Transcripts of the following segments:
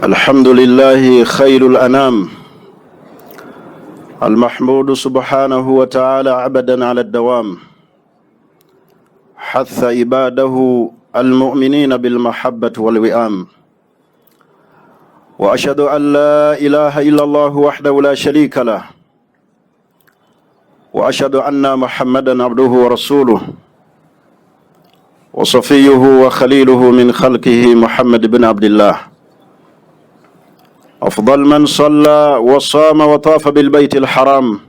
الحمد لله خير الأنام المحمود سبحانه وتعالى عبدا على الدوام، حث عباده المؤمنين بالمحبة والوئام، وأشهد أن لا إله إلا الله وحده لا شريك له، وأشهد أن محمدا عبده ورسوله وصفيه وخليله من خلقه، محمد بن عبد الله، أفضل من صلى وصام وطاف بالبيت الحرام،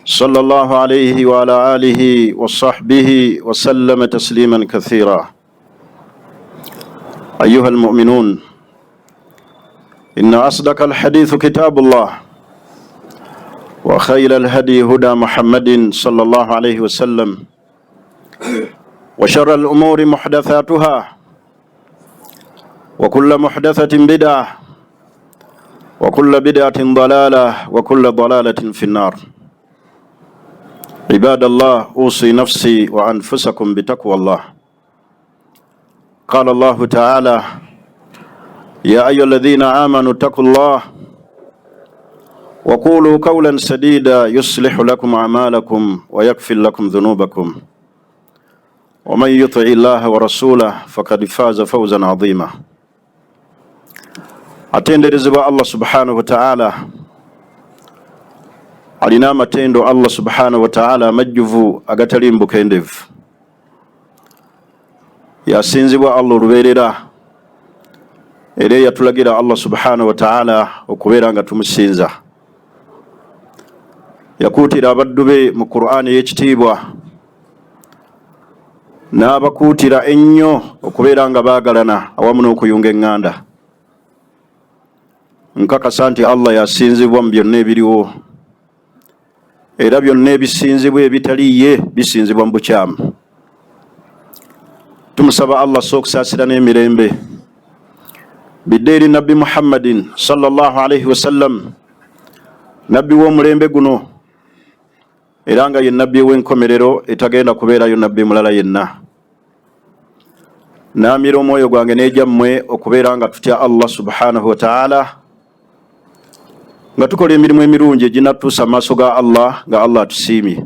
صلى الله عليه وعلى آله وصحبه وسلم تسليما كثيرا. أيها المؤمنون، إن أصدق الحديث كتاب الله، وخير الهدي هدى محمد صلى الله عليه وسلم، وشر الأمور محدثاتها، وكل محدثة بدعة، وكل بدعة ضلالة، وكل ضلالة في النار. عباد الله، أوصي نفسي وأنفسكم بتقوى الله. قال الله تعالى: يا أيها الذين آمنوا اتقوا الله وقولوا قولا سديدا يصلح لكم أعمالكم ويغفر لكم ذنوبكم، ومن يطع الله ورسوله فقد فاز فوزا عظيما. Atenderezebwa Allah subhanahu wataala, alina amatendo Allah subhanahu wataala amajjuvu agatali mbukendevu. Yasinzibwa Allah olubeerera, era eyatulagira Allah subhanahu wataala okubeera nga tumusinza. Yakuutira abaddu be mu Qur'ani ey'ekitiibwa, n'abakuutira ennyo okubeera nga baagalana awamu n'okuyunga eŋŋanda. Nkakasa nti Allah yasinzibwa mu byonna ebiriwo, era byonna ebisinzibwa ebitali ye bisinzibwa mu bukyamu. Tumusaba Allah so okusaasira n'emirembe bidde eri Nabbi Muhammadin sallallahu alaihi wasallam, nabbi w'omulembe guno, era nga ye nabbi w'enkomerero etagenda kubeerayo nabbi mulala yenna. Naamira omwoyo gwange n'egyammwe okubeera nga tutya Allah subhanahu wataala, nga tukola emirimu emirungi eginatuusa amaaso ga Allah nga Allah atusiimye.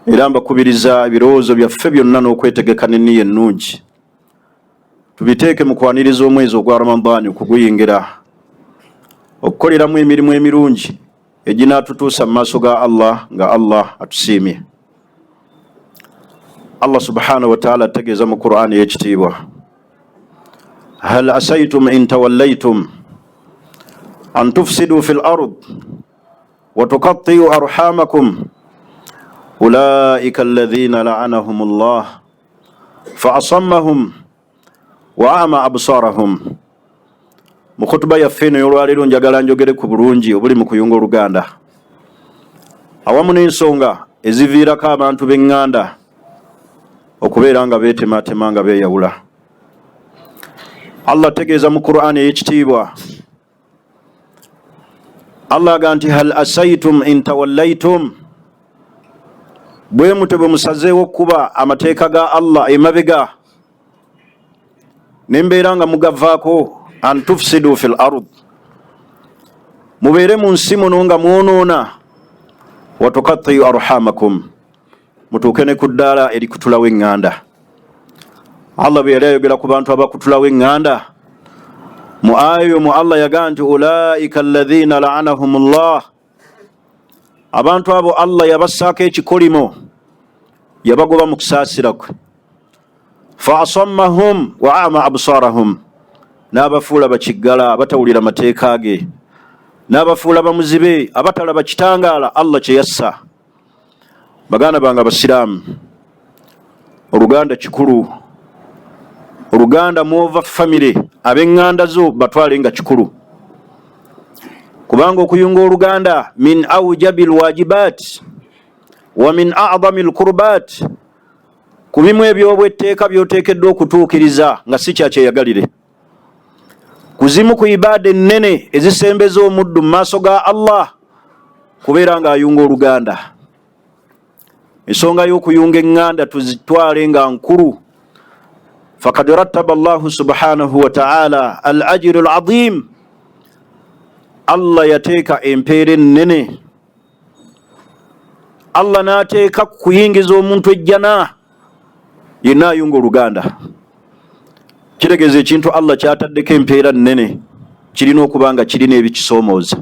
Era mbakubiriza ebirowoozo byaffe byonna n'okwetegeka n'enniya ennungi tubiteeke mu kwaniriza omwezi ogwa Ramadaani, okuguyingira, okukoleramu emirimu emirungi eginaatutuusa mu maaso ga Allah nga Allah atusiimye. Allah subhanahu wataala ategeeza mu Qur'ani ey'ekitiibwa: hal asaitum in tawallaitum an tufsidu fi lard watuqattiu arhamakum ulaika alladhina la'anahum llah faasammahum wa ama absarahum. Mu khutuba yaffe eno y'olwaleero, njagala njogere ku bulungi obuli mu kuyunga oluganda awamu n'ensonga eziviirako abantu b'eŋŋanda okubeera nga beetematema, nga beeyawula. Allah ategeeza mu Qur'ani ey'ekitiibwa, Allah aga nti: hal asaitum in tawallaitum, bwe mutyo bwe musazeewo okuba amateeka ga Allah emabega nembeera nga mugavaako, an tufsidu fi l ard, mubeere mu nsi muno nga mwonoona, watukatiu arhamakum, mutuuke ne ku ddaala erikutulawo eŋŋanda. Allah bwe yali ayogera ku bantu abakutulawo eŋŋanda mu ayo mu Allah yagaa nti: ulaika alladhina la'anahum llah, abantu abo Allah yabassaako ekikolimo, yabagoba mu kusaasira kwe, fa asammahum wa ama absarahum, n'abafuula bakiggala abatawulira mateeka ge, n'abafuula bamuzibe abatalaba kitangaala Allah kye yassa. Baganda bange abasiraamu, oluganda kikulu. Oluganda mwova, famire, ab'eŋŋanda zo batwale nga kikulu, kubanga okuyunga oluganda min aujabi lwajibat wa min adami lkurbat, ku bimu ebyobwetteeka by'oteekeddwa okutuukiriza nga si kyakyeyagalire, kuzimu ku ibaada ennene ezisembeza omuddu mu maaso ga Allah kubeera ng'ayunga oluganda. Ensonga y'okuyunga eŋŋanda tuzitwale nga nkulu. Fakad rattaba Allahu subhanahu wa ta'ala al ajru al azim, Allah yateeka empeera ennene, Allah n'ateeka ku kuyingiza omuntu ejjana yenna ayunga oluganda. Kitegeeza ekintu Allah kyataddeko empeera nnene kirina okuba nga kirina ebikisoomooza.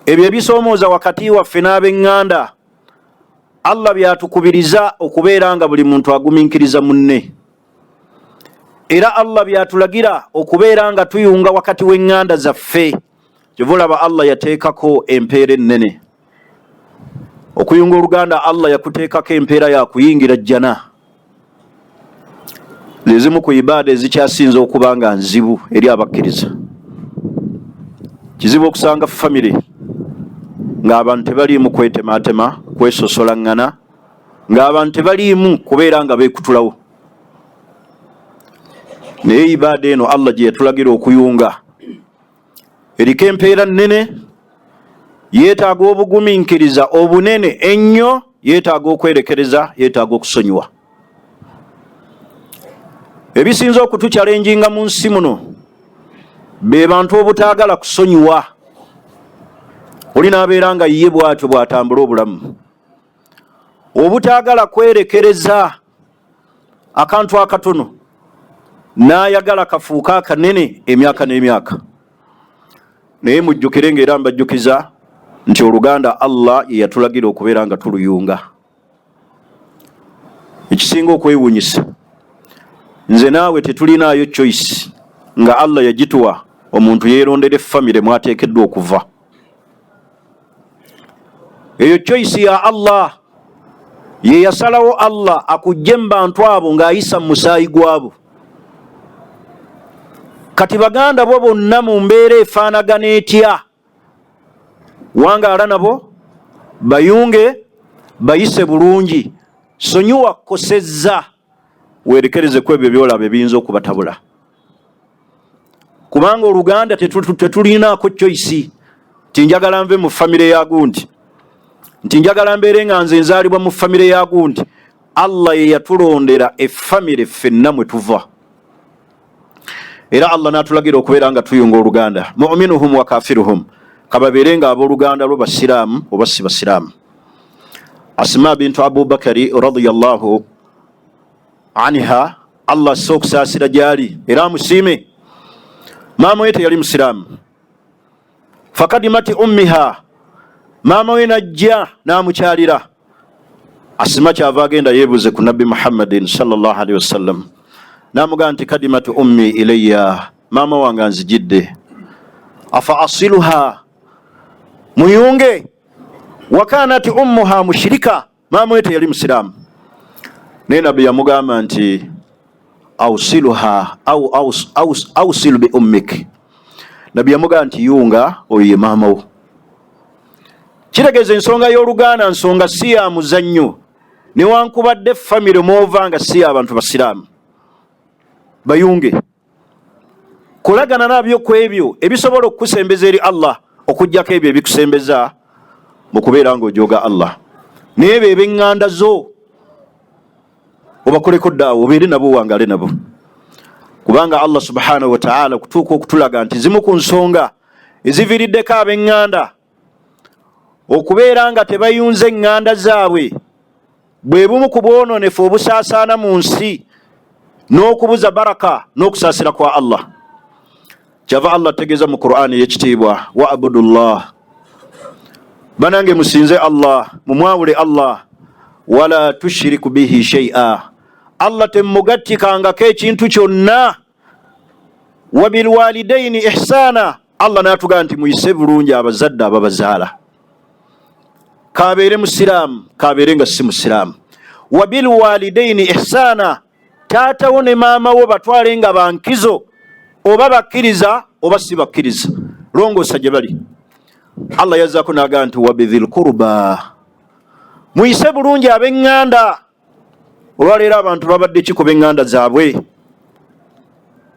Ebyo ebisoomooza wakati waffe n'ab'eŋŋanda, Allah byatukubiriza okubeera nga buli muntu agumiikiriza munne, era Allah byatulagira okubeera nga tuyunga wakati w'eŋŋanda zaffe. Kyova olaba Allah yateekako empeera ennene okuyunga oluganda. Allah yakuteekako empeera ya kuyingira jjana. Zezimu ku ibaada ezikyasinza okuba nga nzibu eri abakkiriza. Kizibu okusanga famire ng'abantu tebaliimu kwetematema, kwesosolangana, ng'abantu tebaliimu kubeera nga beekutulawo. Naye ibaada eno Allah gye yatulagira okuyunga eriko empeera nnene, yeetaaga obugumiikiriza obunene ennyo, yeetaaga okwerekereza, yeetaaga okusonyiwa. Ebisinza okutukyalenjinga mu nsi muno be bantu obutaagala kusonyiwa. Oli n'abeera nga ye bw'atyo bw'atambula obulamu, obutaagala kwerekereza akantu akatono n'ayagala kafuuka akanene emyaka n'emyaka. Naye mujjukire ng'era mbajjukiza nti oluganda Allah ye yatulagira okubeera nga tuluyunga. Ekisinga okwewuunyisa, nze naawe tetulinaayo choice nga Allah yagituwa omuntu yeerondera effamire mwateekeddwa okuva. Eyo choice ya Allah, ye yasalawo Allah akujje mu bantu abo ng'ayisa mu musaayi gwabo. Kati baganda bo bonna mu mbeera efaanagana etya, wangaala nabo, bayunge, bayise bulungi, sonyiwa kosezza, weerekereze ku ebyo byolaba ebiyinza okubatabula, kubanga oluganda tetulinaako choice nti njagala nve mu famire ya gundi, nti njagala mbeere nga nze nzaalibwa mu famire ya gundi. Allah ye yatulondera effamire ffenna mwe tuva, era Allah n'atulagira okubeera nga tuyunga oluganda, muminuhum wa kafiruhum, kababeere nga abooluganda lwo basiraamu oba si basiraamu. Asima bintu Abubakari radiyallahu anha, Allah asse okusaasira gy'ali era amusiime, maama we teyali musiraamu. Fakadimati ummiha, maama we najja n'amukyalira. Asima kyava agenda yeebuze ku Nabbi Muhammadin sallallahu alaihi wasallam, n'amugamba nti kadimati ummi ilayya, maama wange anzijidde, afa asiluha, muyunge. Wakanat ummuha mushirika, maama we teyali musiraamu. Naye Nabbi yamugamba nti ausiluha au ausilu bi ummik. Nabbi yamugamba nti yunga, oyo ye maama wo. Kitegeeza ensonga y'oluganda nsonga si ya muzannyo, newankubadde famire mwova nga si y'abantu basiraamu, bayunge, kolagana nabyo ku ebyo ebisobola okukusembeza eri Allah, okugyako ebyo ebikusembeza mu kubeera ng'ojooga Allah. Naye ebyo eb'eŋŋanda zo obakoleko ddaawo, obeere nabo, owangale nabo, kubanga Allah subhanahu wataala okutuuka okutulaga nti zimu ku nsonga eziviiriddeko ab'eŋŋanda okubeera nga tebayunze eŋŋanda zaabwe bwe bumu ku bwononefu obusaasaana mu nsi n'okubuza baraka n'okusaasira kwa Allah. Kyava Allah ategeeza mu Qur'ani ey'ekitiibwa, wa abudullah, banange musinze Allah, mumwawule Allah, wala tushiriku bihi shay'a, Allah temugattikangako ekintu kyonna, wa bilwalidaini ihsana. Allah n'atugamba nti muyise bulungi abazadde ababazaala, kabeere musiraamu kabeere nga si musiraamu. Wa bilwalidaini ihsana, taatawo ne maama wo batwale nga bankizo, oba bakkiriza oba si bakkiriza, longoosa gye bali. Allah yazzaako n'agamba nti wabidhil kurba, muyise bulungi ab'eŋŋanda. Olwaleero abantu babadde ki ku b'eŋŋanda zaabwe?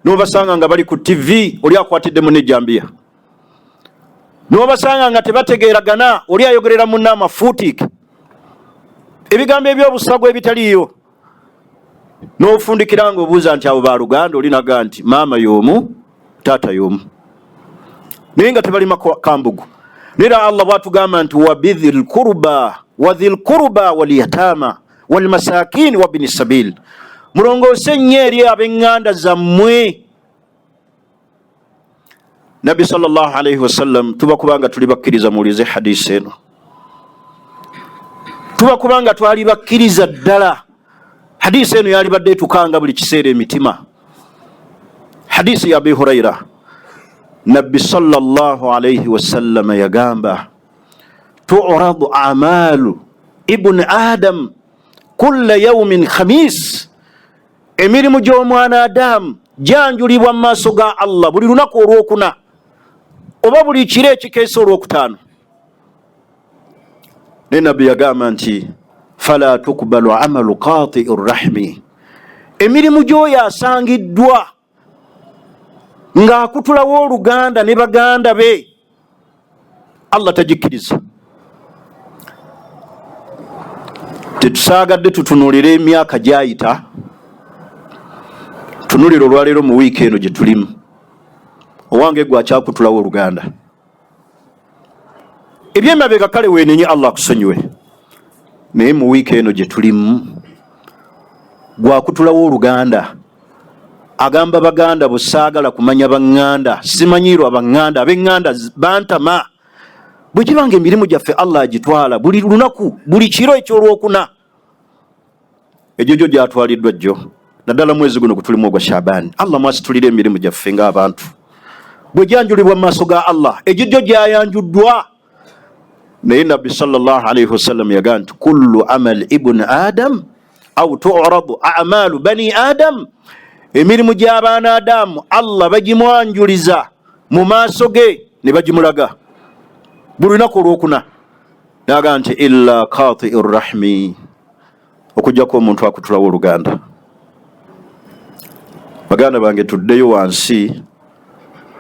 N'obasanga nga bali ku TV, oli akwatidde munne ejjambiya, n'obasanga nga tebategeeragana, oli ayogerera munne amafuutiike, ebigambo eby'obusago ebitaliiyo. N'ofundikira nga obuuza nti abo baluganda, olinaga nti maama y'omu, taata y'omu, naye nga tebalima kambugu. Nera Allah bwatugamba nti wabidhil kurba wadhil kurba walyatama walmasakini wabini sabil, mulongoose nnyo eri ab'eŋŋanda zammwe. Nabbi sallallahu alaihi wasallam, tuba kubanga tuli bakkiriza, muwulize hadisi eno, tuba kubanga twali bakkiriza ddala, hadisi eno yalibadde etukanga buli kiseera emitima. Hadisi ya Abi Huraira, Nabbi sallallahu alaihi wasallama yagamba, turadu amalu ibuni adam kulla yaumin khamis, emirimu gy'omwana Adamu gyanjulibwa mu maaso ga Allah buli lunaku olwokuna oba buli kiro ekikeesa olwokutaano. Naye Nabbi yagamba nti fala tukbalu amalu qatii rahmi, emirimu gy'oyo asangiddwa ng'akutulawo oluganda ne baganda be, Allah tagikkiriza. Tetusaagadde tutunulire emyaka gyayita, tunulire olwaleero mu wiiki eno gye tulimu. Owange gwe akyakutulawo oluganda, ebyemabega kale weenenye, Allah akusonyiwe, naye mu wiiki eno gye tulimu gwakutulawo oluganda, agamba baganda busaagala kumanya baŋŋanda, simanyiirwa baŋŋanda, ab'eŋŋanda bantama. Bwe kiba nga emirimu gyaffe Allah agitwala buli lunaku, buli kiro ekyolwokuna, egyo gyo gyatwaliddwa jjo, naddala mwezi guno gutulimu ogwa Shaban, Allah mwasitulira emirimu gyaffe ng'abantu bwe gyanjulibwa mu maaso ga Allah, egyo gyo gyayanjuddwa. Naye Nabbi sallallahu alaihi wasallam yagaa nti kullu amal ibuni adam au turadu amalu bani adam, emirimu gy'abaana Adamu Allah bagimwanjuliza mu maaso ge ne bagimulaga buli lunaku olwokuna, naga nti illa katii rahmi, okujjako omuntu akutulawo oluganda. Baganda bange, tuddeyo wansi,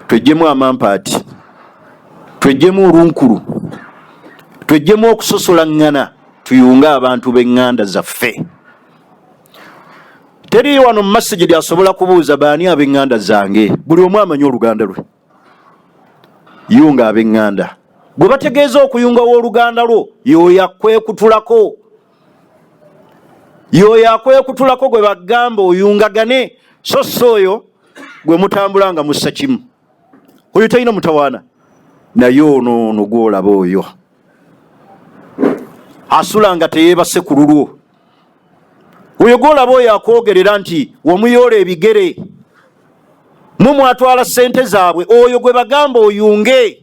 twejjemu amampaati, twejjemu olunkulu, twejjemu okusosolaŋŋana, tuyunge abantu b'eŋŋanda zaffe. Teri wano mu masigidi asobola kubuuza baani ab'eŋŋanda zange, buli omu amanyi oluganda lwe. Yunga ab'eŋŋanda. Gwe bategeeza okuyunga w'oluganda lwo yoyo akwekutulako, yoyo akwekutulako gwe bagamba oyungagane, so si oyo gwe mutambula nga mussa kimu. Oyo talina mutawaana, naye ono ono gwolaba oyo asula nga teyeebase ku lulwo, oyo gwolaba oyo akwogerera nti wamuyoola ebigere, mwe mwatwala ssente zaabwe, oyo gwe bagamba oyunge.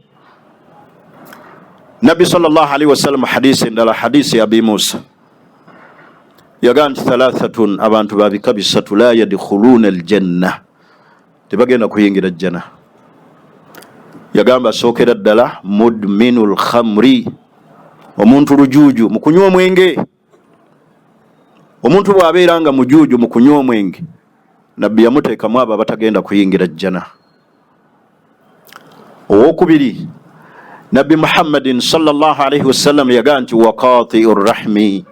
Nabbi sallallahu alaihi wasallam, hadisi endala, hadisi ya Abi Musa, yagamba nti thalathatun, abantu babika bisatu, la yadkhuluna aljanna, tebagenda kuyingira jjana. Yagamba asookera ddala mudminu lkhamri, omuntu lujuuju mu kunywa omwenge. Omuntu bw'abeera nga mujuuju mu kunywa omwenge, Nabbi yamuteekamu abo abatagenda kuyingira jjana. Owokubiri, Nabbi Muhammadin sallallahu alaihi wasallam yagaa nti waqatiu rahmi,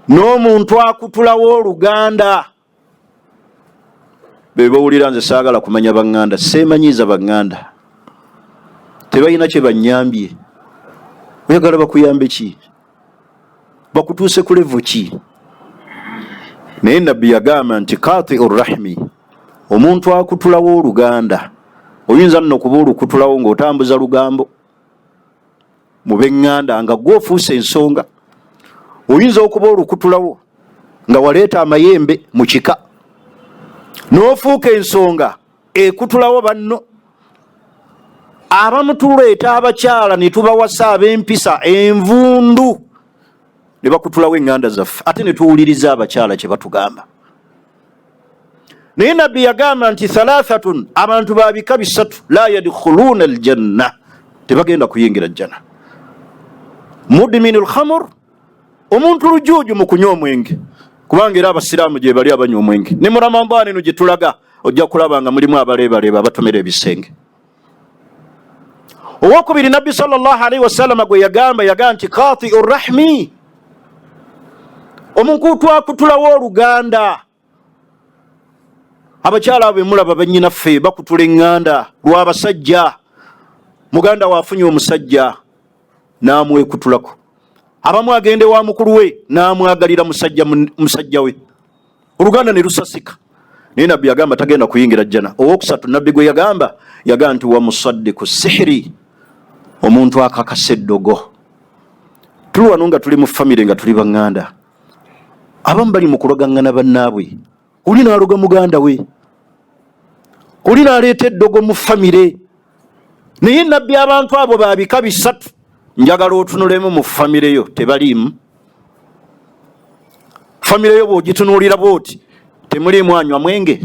n'omuntu akutulawo oluganda. Bebawulira nze saagala kumanya baŋŋanda, seemanyiiza baŋŋanda, tebalina kye bannyambye. Oyagala bakuyambe ki? Bakutuuse ku levo ki? Naye Nabbi yagamba nti katiu rahmi, omuntu akutulawo oluganda. Oyinza nno okuba olukutulawo ng'otambuza lugambo mu b'eŋŋanda nga gwe ofuuse ensonga. Oyinza okuba olukutulawo nga waleeta amayembe mu kika n'ofuuka ensonga ekutulawo banno. Abamu tuleeta abakyala ne tubawasa ab'empisa envundu ne bakutulawo eŋŋanda zaffe, ate ne tuwuliriza abakyala kye batugamba. Naye Nabbi yagamba nti thalathatun, abantu ba bika bisatu, la yadkhuluna aljanna, tebagenda kuyingira jjana. Mudminu lkhamur, omuntu lujuuju mu kunywa omwenge, kubanga era abasiraamu gye bali abanywa omwenge. Ne mu Ramadani eno gye tulaga ojja kulaba nga mulimu abaleebaleeba abatomera ebisenge. Owokubiri, Nabbi sallallahu alaihi wasallama gwe yagamba, yagamba nti katiu rahmi, omuntu akutulawo oluganda. Abakyala abo bemulaba bannyinaffe bakutula eŋŋanda lw'abasajja. Muganda waafunye omusajja n'amwekutulako, abamu agende wa mukulu we n'amwagalira musajja we, oluganda ne lusasika. Naye nabbi yagamba tagenda kuyingira jjana. Owokusatu nabbi gwe yagamba, yagamba nti wamusaddiku sihiri, omuntu akakasa eddogo. Tuli wano nga tuli mu famire, nga tuli baŋŋanda, abamu bali mu kulogaŋŋana bannaabwe. Oli n'aloga muganda we, oli n'aleeta eddogo mu famire. Naye nabbi abantu abo ba bika bisatu, njagala otunulemu mu famire yo, tebaliimu. Famire yo bw'ogitunuulira bw'oti, temuliimu anywa mwenge,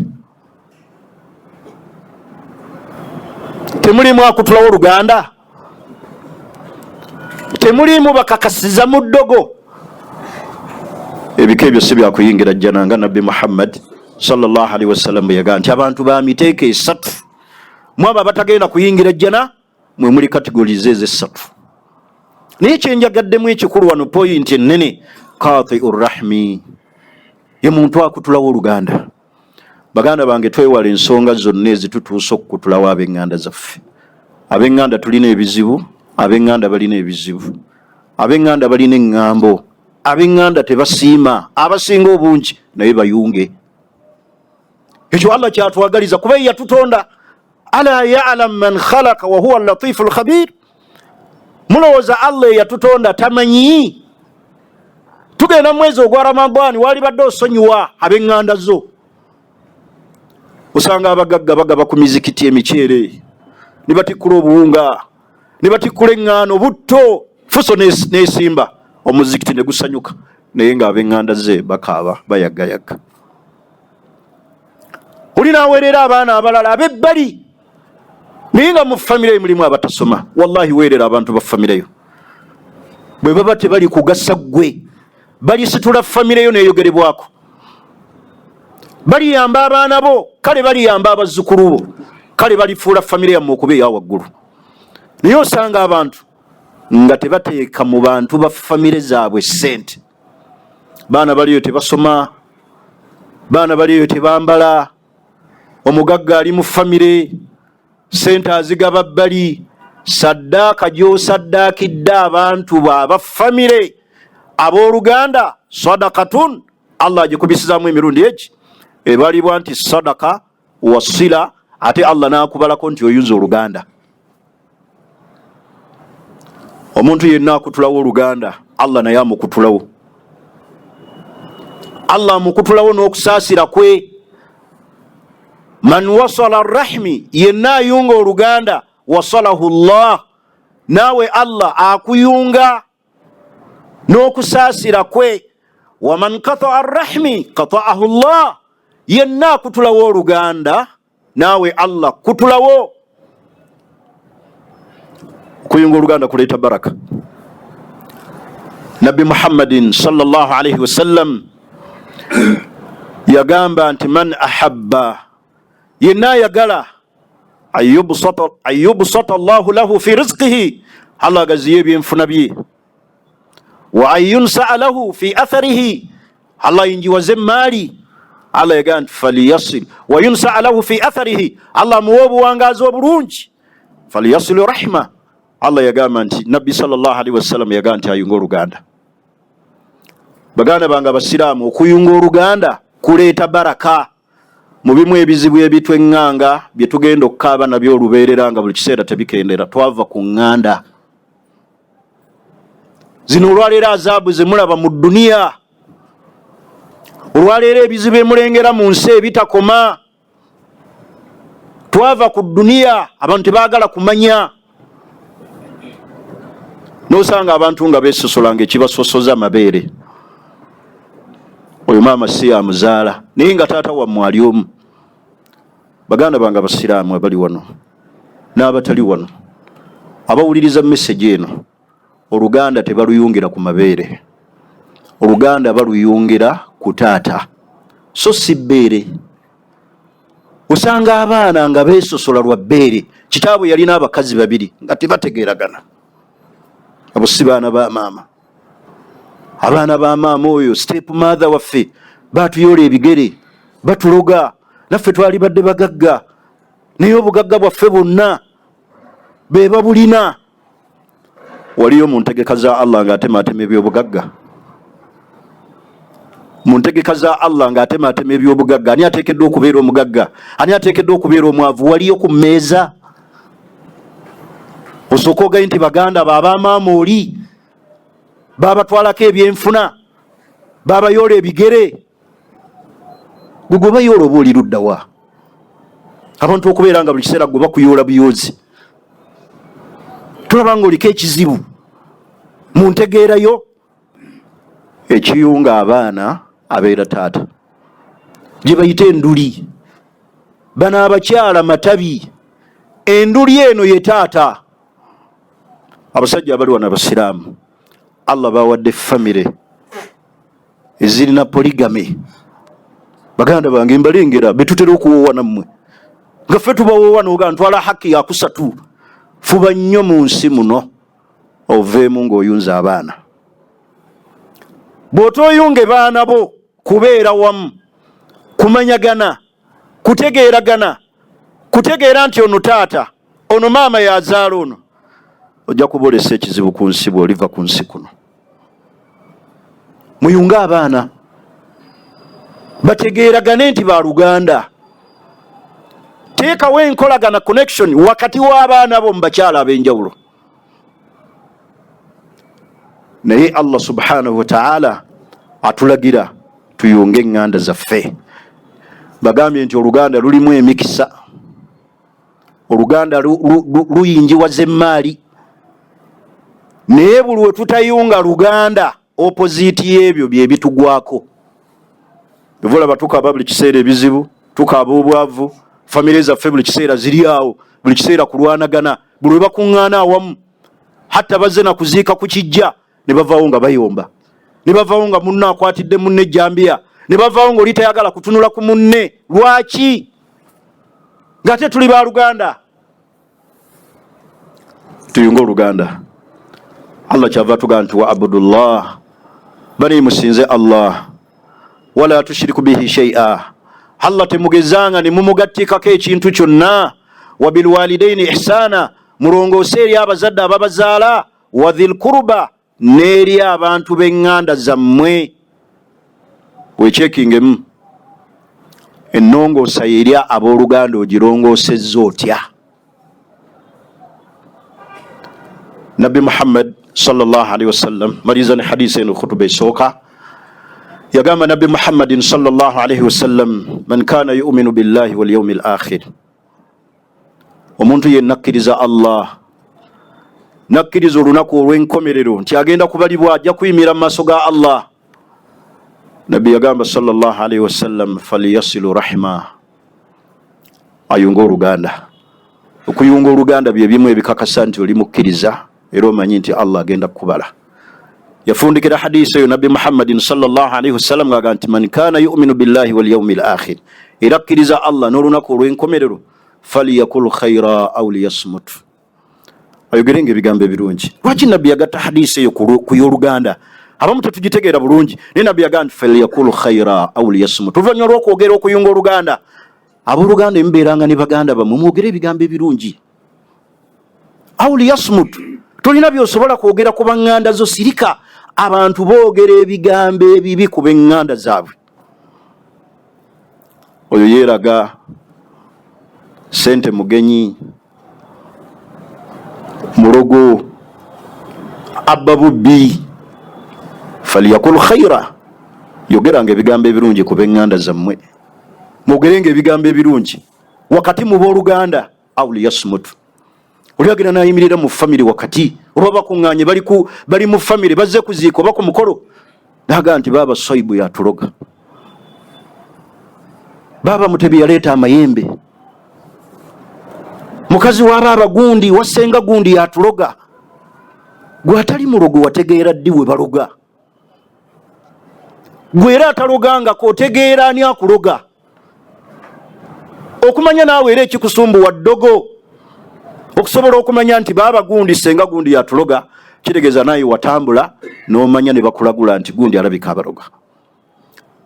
temuliimu akutulawo oluganda, temuliimu bakakasiza mu ddogo. Ebika ebyo si byakuyingira jjana, nga nabbi Muhammad sallallahu alaihi wasallam bwe yagamba nti abantu ba miteeko esatu, mwabo abatagenda kuyingira jjana mwe muli kategorize ezo essatu. Naye kyenjagaddemu ekikulu wano, poyinti ennene, katiu rahmi, ye muntu akutulawo oluganda. Baganda bange, twewala ensonga zonna ezitutuusa okukutulawo ab'eŋŋanda zaffe. Ab'eŋŋanda tulina ebizibu, ab'eŋŋanda balina ebizibu, ab'eŋŋanda balina eŋŋambo, ab'eŋŋanda tebasiima abasinga obungi, naye bayunge. Ekyo Allah kyatwagaliza, kuba ye yatutonda. Ala yalam man khalaqa wa huwa latifu lkhabir. Mulowooza Allah eyatutonda tamanyi? Tugenda mu mwezi ogwa Ramadani, walibadde osonyiwa ab'eŋŋanda zo. Osanga abagagga bagaba ku mizikiti emiceere, ne batikkula obuwunga, ne batikkula eŋŋaano, butto, fuso nesimba, omuzikiti ne gusanyuka, naye ng'ab'eŋŋanda ze bakaaba bayaggayaga. Oli n'aweerera abaana abalala ab'ebbali, naye nga mu famire yo mulimu abatasoma. Wallahi, weerera abantu ba famire yo, bwe baba tebali kugasa ggwe, balisitula famire yo neeyogerebwako, baliyamba abaana bo, kale baliyamba abazzukulu bo, kale balifuula famire yammwe okuba eya waggulu. Naye osanga abantu nga tebateeka mu bantu ba famire zaabwe ssente. Baana baliyo tebasoma, baana baliyo tebambala. Omugagga ali mu famire, sente azigaba bbali. Saddaaka gy'osaddaakidde abantu aba famire, abooluganda, sadakatun, Allah agikubisizaamu emirundi egi ebalibwa nti sadaka wasila, ate Allah n'akubalako nti oyunza oluganda. Omuntu yenna akutulawo oluganda, Allah naye amukutulawo. Allah amukutulawo n'okusaasira kwe. Man wasala rahmi, yenna ayunga oluganda, wasalahu llah, naawe Allah akuyunga n'okusaasira kwe. Waman kataa rahmi kataahu llah, yenna akutulawo oluganda, naawe Allah kutulawo. Okuyunga oluganda kuleeta baraka. Nabbi Muhammadin sallallahu alaihi wasallam yagamba nti man ahabba, yenna ayagala ayubsata llahu lahu fi rizqihi, Allah agaziye ebyenfuna bye, wa an yunsaa lahu fi atharihi, Allah yinjiwaze emaali. Allah yagamba nti falyasil wa yunsaa lahu fi atharihi, Allah amuwa obuwangaazi obulungi, falyasilu rahma. Allah yagamba nti, nabbi sallallahu alaihi wasallam yagamba nti ayunga oluganda. Baganda bange abasiraamu, okuyunga oluganda kuleeta baraka. Mu bimu ebizibu ebitweŋŋanga bye tugenda okukaaba nabyo olubeerera nga buli kiseera tebikendera, twava ku ŋŋanda zino. Olwaleero azaabu ze mulaba mu dduniya, olwaleero ebizibu emulengera mu nsi ebitakoma, twava ku dduniya. Abantu tebaagala kumanya. Nosanga abantu nga besosola nga ekibasosoza amabeere. Oyo maama si yamuzaala, naye nga taata wammwe ali omu. Baganda bange abasiraamu abali wano n'abatali wano abawuliriza message eno, oluganda tebaluyungira ku mabeere, oluganda baluyungira ku taata, so si bbeere. Osanga abaana nga beesosola lwa bbeere, kitaabwe yalina abakazi babiri nga tebategeeragana. Abo si baana ba maama. Abaana ba maama oyo step mother waffe batuyoola ebigere, batuloga. Naffe twalibadde bagagga, naye obugagga bwaffe bwonna be babulina. Waliyo mu ntegeka za Allah ng'atemaatema ebyobugagga? Mu ntegeka za Allah ng'atemaatema ebyobugagga, ani ateekeddwa okubeera omugagga, ani ateekeddwa okubeera omwavu? Waliyo ku mmeeza? Osooka ogaye nti baganda baabamaama oli babatwalako ebyenfuna, babayoola ebigere. Gwe gwe bayoola oba oli luddawa? Abantu okubeera nga buli kiseera gwe bakuyoola buyoozi, tulaba nga oliko ekizibu mu ntegeerayo. Ekiyunga abaana abeera taata gye bayita enduli. Bano abakyala matabi, enduli eno ye taata. Abasajja abali wano abasiraamu, Allah bawadde famire ezirina polygamy. Baganda bange mbalengera betutera okuwoowa nammwe nga ffe tubawoowa noga ntwala haki yakusatu. Fuba nnyo mu nsi muno oveemu ng'oyunza abaana. Bw'otoyunge baana bo kubeera wamu, kumanyagana, kutegeeragana, kutegeera nti ono taata, ono maama yazaala ono, ojja kubolesa ekizibu ku nsi bw'oliva ku nsi kuno. Muyunge abaana bategeeragane nti baluganda. Teekawo enkolagana, connection wakati w'abaana bo mu bakyala ab'enjawulo. Naye Allah subhanahu wataala atulagira tuyunge eŋŋanda zaffe. Bagambye nti oluganda lulimu emikisa, oluganda luyingiwaza emmaali, naye buli we tutayunga luganda, opposite y'ebyo bye bitugwako. Olaba tukaaba buli kiseera ebizibu, tukaaba obwavu, famire zaffe buli kiseera ziri awo, buli kiseera kulwanagana, buli lwe bakuŋŋaana awamu, hatta bazze na kuziika ku kijja, ne bavaawo nga bayomba, ne bavaawo nga munne akwatidde munne ejjambiya, ne bavaawo nga oli tayagala kutunula ku munne. Lwaki ng'ate tuli baluganda? Tuyunge oluganda. Allah kyava tugamba nti wa abudullah, bani musinze Allah, wala tushiriku bihi shay'a, Allah temugezanga ne mumugattikako ekintu kyonna, wa bilwalidaini ihsana, mulongoose eri abazadde ababazaala, wa dhil kurba, n'eri abantu b'eŋŋanda zammwe. Wekyekingemu ennongoosa eri abooluganda, ogirongoosezza otya? Nabbi Muhammad sallallahu alaihi wasallam, maliza ne hadisi eno khutuba esooka, yagamba Nabbi Muhammadin sallallahu alaihi wasallam, man kana yuminu billahi wal yaumi al akhir, omuntu yenna akkiriza Allah nakkiriza olunaku olw'enkomerero nti agenda kubalibwa, ajja kuyimira mu maaso ga Allah, Nabbi yagamba sallallahu alaihi wasallam, faliyasilu rahima, ayunga oluganda. Okuyunga oluganda bye bimu ebikakasa nti oli mukkiriza era omanyi nti Allah agenda kukubala. Yafundikira hadisi eyo Nabbi Muhammadin sallallahu alaihi wasallam ng'agamba nti man kana yuminu billahi wal yaumi l akhir, era akkiriza Allah n'olunaku olw'enkomerero, faliyakul khaira au liyasmut, ayogerenga ebigambo ebirungi. Lwaki Nabbi yagatta hadisi eyo ku y'oluganda? Abamu tetugitegeera bulungi, naye Nabbi yagamba nti faliyakul khaira au liyasmut, oluvannyuma lw'okwogera okuyunga oluganda. Abooluganda emubeeranga ne baganda bammwe, mwogere ebigambo ebirungi au liyasmut. Tolina byosobola kwogera ku baŋŋanda zo, sirika. Abantu boogera ebigambo ebibi ku b'eŋŋanda zaabwe. Oyo yeeraga sente, mugenyi, mulogo, abba bubbi. Faliyakul khaira, yogeranga ebigambo ebirungi ku b'eŋŋanda zammwe, mwogerenga ebigambo ebirungi wakati mu booluganda, au liyasmut. Oli agenda nayimirira mu famire wakati, oba bakuŋŋaanye, bali mu famire, bazze kuziika oba ku mukolo, nagaa nti baaba Soibu yatuloga, baaba Mutebi yaleeta amayembe, mukazi wa baaba gundi, wasenga gundi yatuloga. Gwe atali mulogo wategeera ddi we baloga? Gwe era atalogangako otegeera ani akuloga? Okumanya naawe era ekikusumbuwa ddogo, okusobola okumanya nti baaba gundi, senga gundi yatuloga, kitegeeza naaye watambula n'omanya ne bakulagula nti gundi alabika abaloga.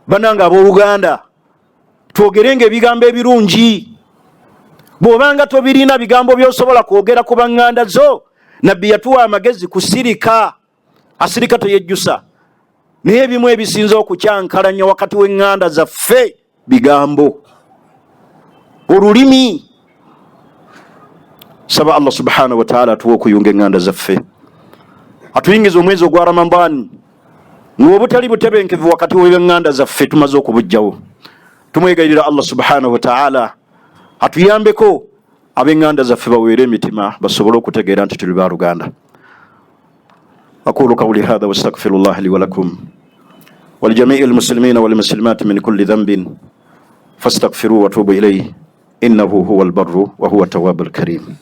Bananga abooluganda, Twogerenga ebigambo ebirungi. Bw'obanga tobirina bigambo by'osobola kwogera ku baŋŋanda zo, Nabbi yatuwa amagezi kusirika. Asirika teyejjusa. Naye ebimu ebisinze okukyankalanya wakati w'eŋŋanda zaffe bigambo, olulimi. Saba Allah subhanahu wa ta'ala atuwe okuyunga eŋŋanda zaffe, atuyingize omwezi ogwa Ramadan ng'obutali butebenkevu wakati w'eŋŋanda zaffe tumaze okubujjawo. Tumwegayirira Allah subhanahu wa ta'ala atuyambeko ab'eŋŋanda zaffe baweere emitima basobole okutegeera nti tuli baluganda. Aqulu qawli hadha wastaghfirullah li wa lakum wa li jami'i almuslimina wal muslimat min kulli dhanbin fastaghfiruhu wa tubu ilayhi innahu huwal barru wa huwa tawwabul karim.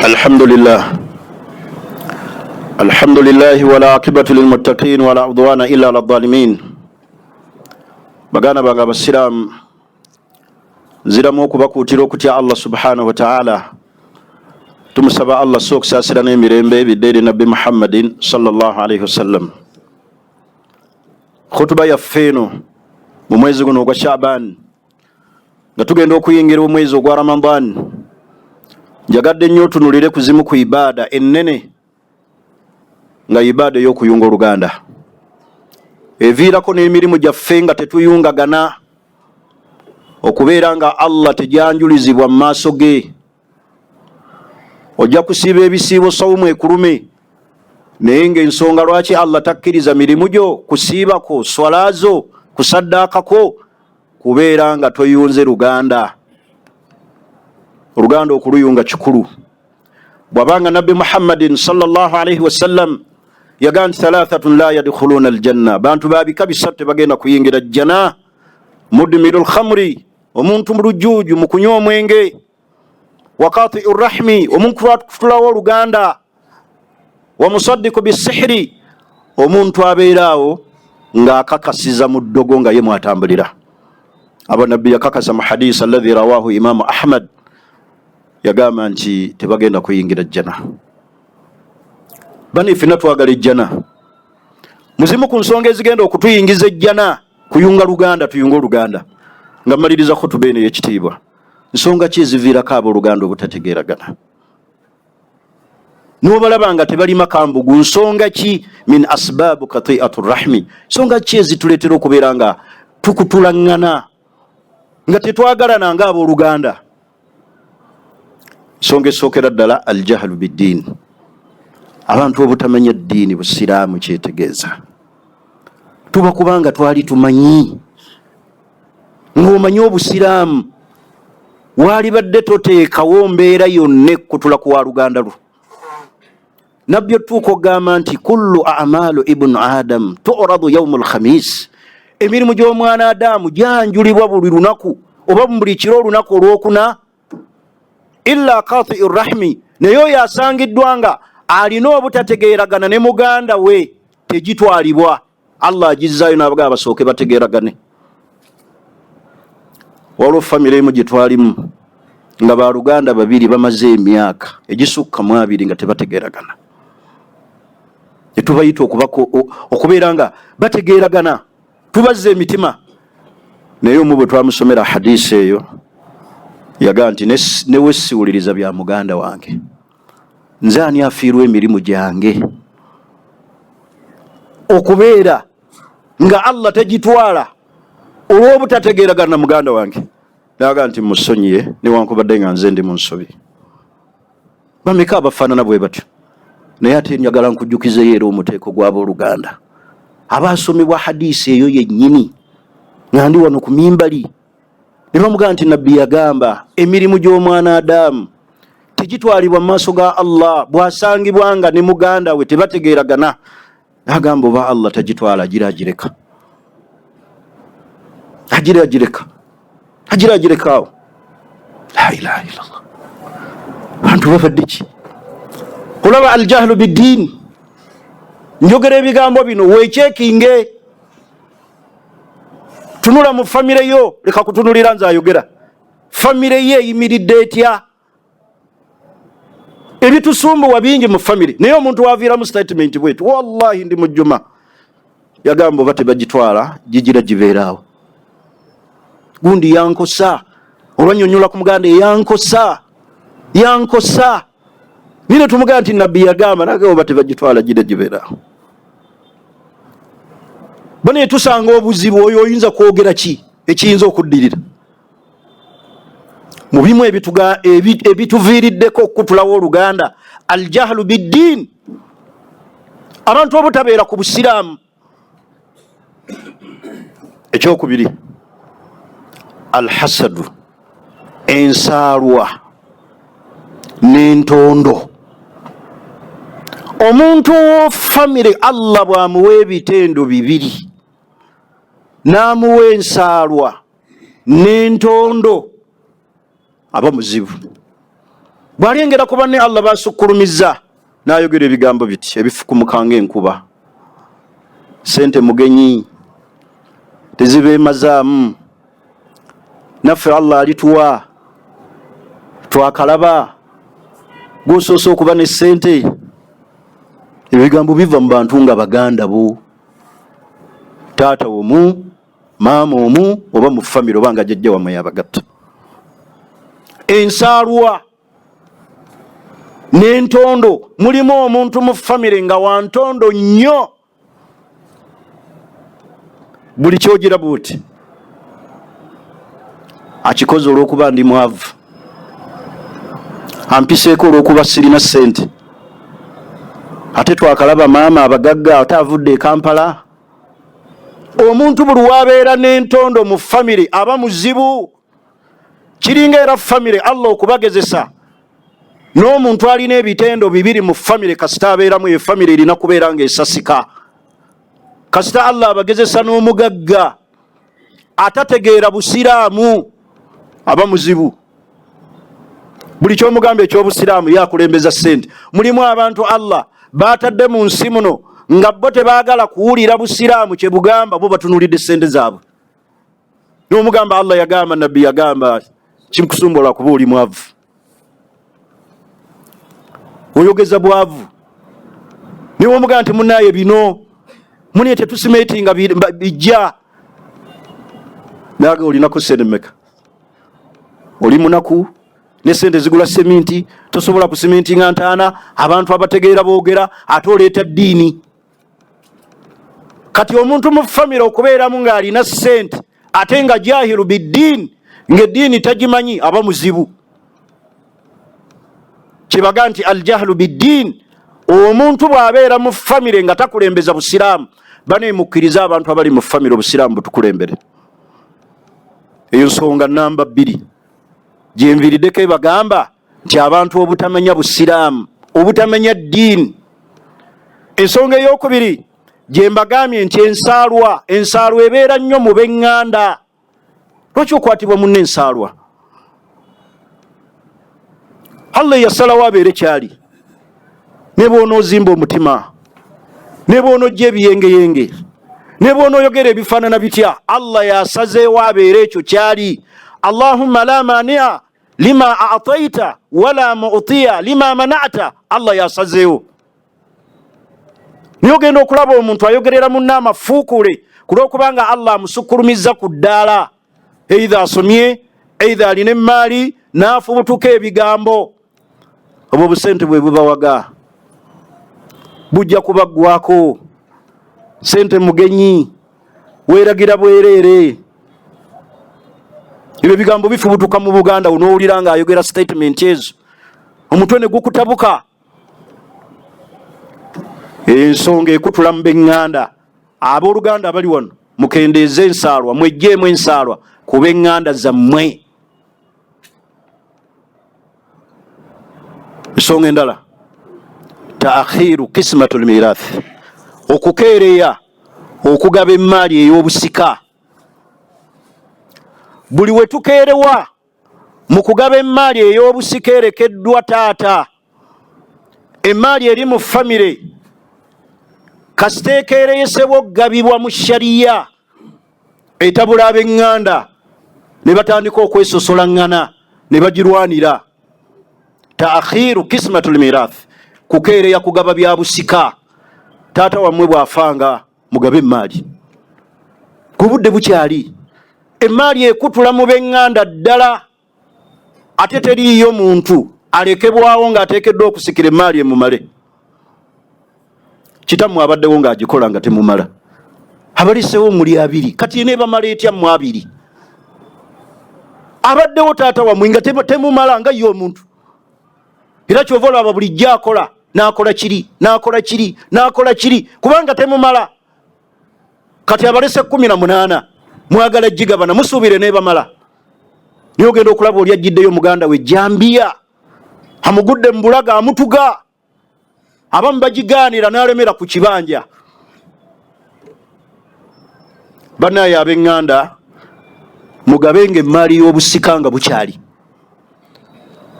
الحمد لله الحمد لله ولا عاقبة للمتقين ولا عدوان إلا على الظالمين. Baganda bange abasiraamu, nziramu okubakuutira okutya Allah subhanahu wa ta'ala. Tumusaba Allah so okusaasira n'emirembe bidde eri Nabbi Muhammadin sallallahu alaihi wasallam. Khutuba yaffe eno mu mwezi guno ogwa Shaban, nga tugenda okuyingira omwezi ogwa Ramadan, njagadde nnyo otunulire ku zimu ku ibaada ennene, nga ibaada ey'okuyunga oluganda eviirako n'emirimu gyaffe nga tetuyungagana okubeera nga Allah tejanjulizibwa mu maaso ge. Ojja kusiiba ebisiibo sawumu ekulume, naye ng'ensonga lwaki Allah takkiriza mirimu gyo kusiibako, swala zo, kusaddaakako, kubeera nga toyunze luganda. Oluganda okuluyunga kikulu. Bw'abanga Nabbi Muhammadin sallallahu alaihi wasallam yagamba nti thalathatun la yadkhuluna aljanna, bantu babika bisatu tebagenda kuyingira jjana. Mudmiru lkhamri, omuntu mu lujuuju mu kunywa omwenge. Wakatiu rahmi, omuntu akutulawo oluganda. Wa musaddiku bisihiri, omuntu abeera awo ng'akakasiza mu ddogo nga ye mwatambulira. Abo Nabbi yakakasa mu hadisi alladhi rawahu Imamu Ahmad, yagamba nti tebagenda kuyingira jjana. Bani ffenna twagala ejjana. Muzimu ku nsonga ezigenda okutuyingiza ejjana kuyunga luganda, tuyunge oluganda. Nga mmaliriza khutuba eno ey'ekitiibwa, nsonga ki eziviirako abooluganda obutategeeragana? N'obalaba nga tebalima kambugu, nsonga ki? Min asbaabu katiatu rahmi, nsonga ki ezituleetera okubeera nga tukutulaŋŋana nga tetwagalana nga abooluganda? Nsonga esookera ddala, aljahlu biddiini, abantu obutamanya ddiini busiraamu kyetegeeza. Tuba kubanga twali tumanyi, ng'omanyi obusiraamu, waalibadde toteekawo mbeera yonna ekkutula ku waluganda lwo. Nabbi otuuka okugamba nti kullu amalu ibnu adam turadu yaumu lkhamis, emirimu gy'omwana Adamu gyanjulibwa buli lunaku oba buli kiro olunaku olwokuna, illa katiu rahmi, naye oyo asangiddwa nga alina obutategeeragana ne muganda we tegitwalibwa. Allah agizaayo n'abagamba basooke bategeeragane. Waliwo famire emu gye twalimu nga baluganda babiri bamaze emyaka egisukka mu abiri nga tebategeeragana, netubayita okubeera nga bategeeragana, tubazza emitima. Naye omu bwe twamusomera hadisi eyo yagaa nti newesiwuliriza bya muganda wange, nze ani afiirwa emirimu gyange okubeera nga Allah tegitwala olw'obutategeeragana na muganda wange. Naga nti musonyiye newankubadde nga nze ndi mu nsobi. Bameka abafaanana bwe batyo? Naye ate njagala nkujjukizeyo era omuteeko gw'abooluganda abaasomebwa hadisi eyo yennyini, nga ndi wano ku mimbali ne bamugamba nti Nabbi yagamba emirimu gy'omwana Adamu tegitwalibwa mu maaso ga Allah bw'asangibwa nga ne muganda we tebategeeragana. Nagamba oba Allah tagitwala, agira agireka, agira agireka, agira agireka awo. La ilaha illallah. Bantu babadde ki? Olaba aljahlu biddiini. Njogera ebigambo bino weekyekinge, tunula mu famire yo, leka kutunulira nze ayogera. Famire ye eyimiridde etya? Ebitusumbuwa bingi mu famire, naye omuntu waviiramu statement bwetu, wallahi ndi mujjuma yagamba oba tebagitwala gigira gibeeraawo. Gundi yankosa olwanyonyola ku muganda eyankosa yankosa nine tumugamba nti nabbi yagamba nage oba tebagitwala gira gibeeraawo. Bane tusanga obuzibu, oyo oyinza kwogera ki ekiyinza okuddirira mu bimu ebituviiriddeko okukutulawo oluganda? Aljahlu biddiin, abantu obutabeera ku busiraamu. Ekyokubiri, alhasadu, ensaalwa n'entondo. Omuntu ow'famire Allah bw'amuwa ebitendo bibiri, n'amuwa ensaalwa n'entondo, aba muzibu. Bw'alengera ku banne Allah basukkulumizza, n'ayogera ebigambo biti ebifukumuka ng'enkuba: sente mugenyi, tezibeemazaamu, naffe Allah alituwa, twakalaba gwosoose okuba ne sente. Ebigambo biva mu bantu nga baganda bo, taata omu, maama omu, oba mu famire, oba nga jjajja wamwe yabagatta. Ensaalwa n'entondo, mulimu omuntu mu famire nga wantondo nnyo, buli kyogira buti akikoze olw'okuba ndi mwavu, ampiseeko olw'okuba sirina ssente, ate twakalaba maama abagagga, ate avudde e Kampala. Omuntu buli wabeera n'entondo mu famire aba muzibu. Kiringa era famire Allah okubagezesa n'omuntu alina ebitendo bibiri mu famire, kasita abeeramu eyo famire erina kubeera ng'esasika. Kasita Allah abagezesa n'omugagga atategeera busiraamu, aba muzibu. Buli kyomugamba ekyobusiraamu yakulembeza ssente. Mulimu abantu Allah batadde mu nsi muno nga bo tebaagala kuwulira busiraamu kye bugamba, bo batunulidde ssente zaabwe. Nomugamba Allah yagamba, nabbi yagamba, kimukusumbola kuba oli mwavu, oyogeza bwavu. Niwomugamba nti munaye bino mune tetusimetinga bijja, naga olinako sente meka? Oli munaku ne sente zigula seminti, tosobola kusimintinga ntaana. Abantu abategeera boogera, ate oleeta ddiini. Kati omuntu mu famire okubeeramu ng'alina sente ate nga jahilu biddiini, ng'eddiini tagimanyi, aba muzibu. Kibaga nti aljahlu biddiini, omuntu bw'abeera mu famire nga takulembeza busiraamu. Banemukkiriza abantu abali mu famire obusiraamu butukulembere. Eyo nsonga namba 2 gyenviriddeko ebagamba nti abantu obutamanya busiraamu, obutamanya ddiini. Ensonga eyokubiri gyembagambye nti ensaalwa, ensaalwa ebeera nnyo mu b'eŋŋanda. Lwaki okwatibwa munne ensaalwa? Allah yasalawo abeere kyali, ne bw'onoozimba omutima, ne bw'onojja ebiyengeyenge, ne bw'onooyogera ebifaanana bitya, Allah yasazeewo abeere ekyo kyali. Allahumma la mania lima ataita wala mutiya lima manata. Allah yasazeewo. Naye ogenda okulaba omuntu ayogerera munne amafuukule ku lw'okubanga Allah amusukkulumizza ku ddaala, eitha asomye, eitha alina emmaali, n'afubutuka ebigambo. Obwo obusente bwe bubawaga bujja kubaggwako. Sente mugenyi, weeragira bwereere. Ebyo ebigambo bifubutuka mu Buganda, onoowulira ng'ayogera statement ezo, omutwe ne gukutabuka. Ensonga ekutula mu b'eŋŋanda, abooluganda abali wano, mukendeeze ensaalwa, mweggyemu ensaalwa ku b'eŋŋanda zammwe. Ensonga endala, taakhiru kismatu lmirath, okukeereya okugaba emmaali ey'obusika. Buli we tukeerewa mu kugaba emmaali ey'obusika erekeddwa taata, emmaali eri mu famire. Kasita ekeereyesebwa okugabibwa mu shariya etabula ab'eŋŋanda ne batandika okwesosolangana ne bagirwanira. Taakhiru kismatul mirath, kukeereya kugaba bya busika. Taata wammwe bw'afanga mugabe emmaali ku budde bukyali. Emmaali ekutula mu b'eŋŋanda ddala, ate teriiyo muntu alekebwawo ng'ateekeddwa okusikira emmaali emumale. Kitammwe abaddewo ng'agikola nga temumala, abalisewo muli abiri, kati eneebamala etya mmwe abiri? Abaddewo taata wammwe nga temumala nga ye omuntu. Era kyova olaba bulijjo akola n'akola kiri n'akola kiri n'akola kiri, kubanga temumala. Kati abalese 18, mwagala gigabana, musuubire nebamala. Naye ogenda okulaba oli ajjiddeyo muganda we jambiya amugudde mu bulaga amutuga, abamu bagigaanira n'alemera ku kibanja. Bannaaye ab'eŋŋanda, mugabenga emmaali y'obusika nga bukyali.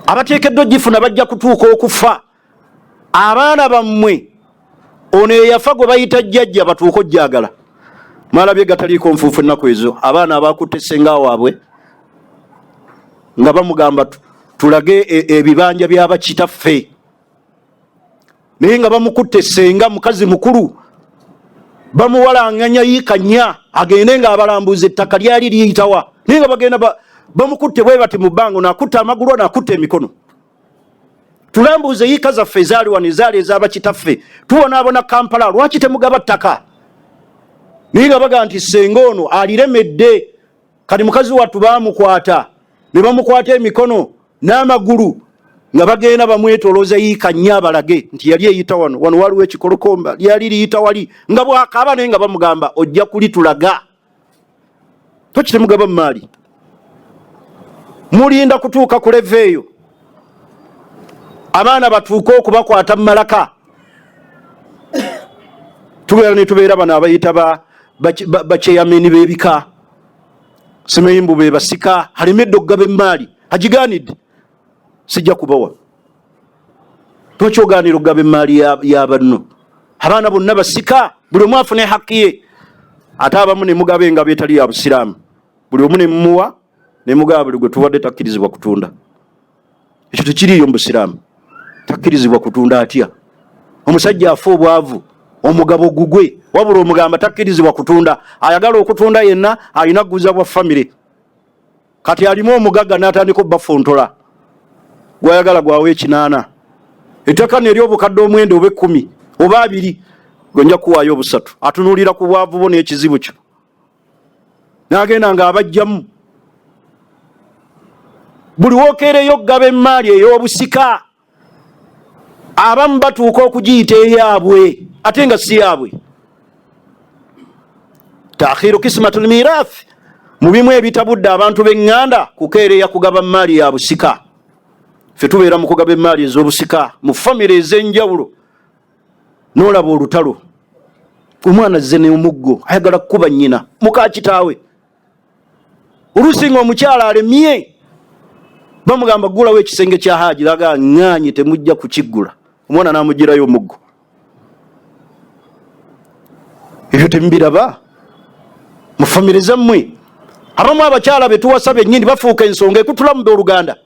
Abateekeddwa ogifuna bajja kutuuka okufa, abaana bammwe ono eyafa gwe bayita jjajja batuuka ojjagala. Mwalabye gataliiko nfuufu ennaku ezo, abaana abakutte ssenga waabwe nga bamugamba tulage ebibanja by'abakitaffe, naye nga bamukutte ssenga mukazi mukulu, bamuwalanganya yiika nnya agende ng'abalambuza ettaka lyali liyitawa, naye nga bagenda bamukutte bwe bati mu bbanga, nakutte amagulu nakutte emikono. Tulambuuze yiika zaffe ezaali wano, ezaali ez'abakitaffe, tubonaabona Kampala, lwaki temugaba ttaka? Naye nga bagaa nti ssenga ono aliremedde. Kati mukazi wattu baamukwata ne bamukwata emikono n'amagulu nga bagenda bamwetolooza yiika nnya abalage nti yali eyita wano, wano waliwo ekikolokomba lyali liyita wali, nga bwakaaba naye nga bamugamba ojja kulitulaga. Toki temugaba maali, mulinda kutuuka ku leva eyo abaana batuuke okubakwata mu malaka. Tubeera ne tubeera bano abayita bakyeyameni b'ebika, simanyi mbu be basika, alemedde okugaba emmaali, agigaanidde, sijja kubawa. Lwaki ogaanira okugaba emmaali ya banno? Abaana bonna basika, buli omu afune haki ye. Ate abamu ne mugaba engabo etali ya busiraamu, buli omu ne mumuwa ne mugaba buli gwe tuwadde takkirizibwa kutunda. Ekyo tekiriiyo mu busiraamu. Takkirizibwa kutunda atya? Omusajja afa obwavu, omugabo gugwe, wabula omugamba takkirizibwa kutunda. Ayagala okutunda yenna alina kuguza bwa famire. Kati alimu omugagga n'atandika obbafontola, gwayagala gwawa 8, ettaka neri obukadde 9 oba 10 oba 20, gwe nja kuwaayo 3. Atunuulira ku bwavu bwo n'ekizibu kyo n'agenda ng'abajjamu. Buli wookeereyo okugaba emmaali ey'obusika, abamu batuuka okugiyita eyaabwe ate nga si yaabwe. Taakhiru kismatul mirath, mu bimu ebitabudde abantu b'eŋŋanda kukeereya kugaba mmaali ya busika. Ffe tubeera mu kugaba emmaali ez'obusika mu famire ez'enjawulo, n'olaba olutalo, omwana azze n'omuggo ayagala kukuba nnyina muka kitaawe. Oluusi nga omukyala alemye bamugamba ggulawo ekisenge kya Haaji, laga ŋŋaanyi temujja kukiggula, omwana n'amugirayo omuggo. Ebyo temubiraba mu famire zammwe? Abamu abakyala betuwasa bennyini bafuuka ensonga ekutula mu booluganda,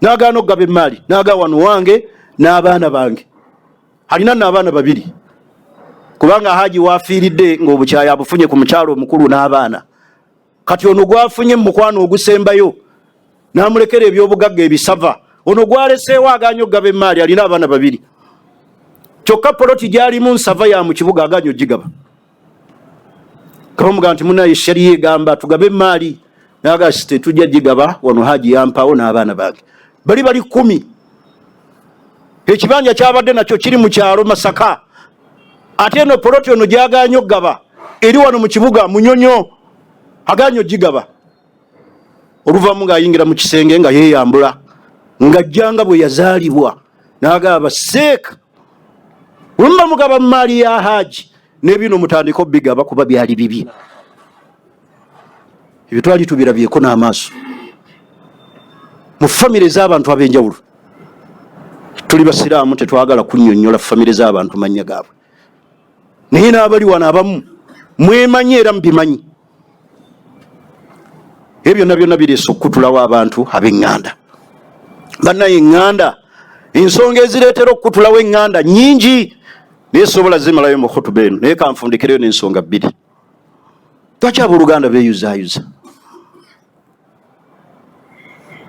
n'agaana okugaba emmaali, n'agaa wano wange n'abaana bange. Alina nno abaana 2, kubanga Haaji waafiiridde ng'obukyayi abufunye ku mukyalo omukulu n'abaana. Kati ono gwafunye mu mukwano ogusembayo n'amulekera ebyobugagga ebisava, ono gwaleseewo agaanye okugaba emmaali, alina abaana 2, kyokka poloti gy'alimu nsava ya mu kibuga, agaanye ogigaba. Kabamugamba nti munaye shariya egamba tugabe emmaali, naga site tujja gigaba wano, Haaji yampawo n'abaana bange bali 10. Ekibanja kyabadde nakyo kiri mu kyalo Masaka, ate eno poloti ono gyagaanye okugaba eri wano mu kibuga Munyonyo, agaanye ogigaba. Oluvamu ng'ayingira mu kisenge nga yeeyambula ng'ajjanga bwe yazaalibwa, n'agamba seeka bwe mugaba mu maali ya Haaji n'ebino mutandike obigaba kuba byali bibi. Ebyo twali tubirabyeko n'amaaso mu famire z'abantu ab'enjawulo. Tuli basiraamu, tetwagala kunnyonnyola famire z'abantu mannya gaabwe. Naye n'abali wano abamu mwemanyi era mubimanyi. Ebyo byonna byonna bireese okukutulawo abantu ab'eŋŋanda. Bannaye eŋŋanda, ensonga ezireetera okukutulawo eŋŋanda nyingi, naye sobola zimalayo mu khutuba eno, naye kanfundikireyo n'ensonga bbiri. Lwaki abooluganda beeyuzaayuza?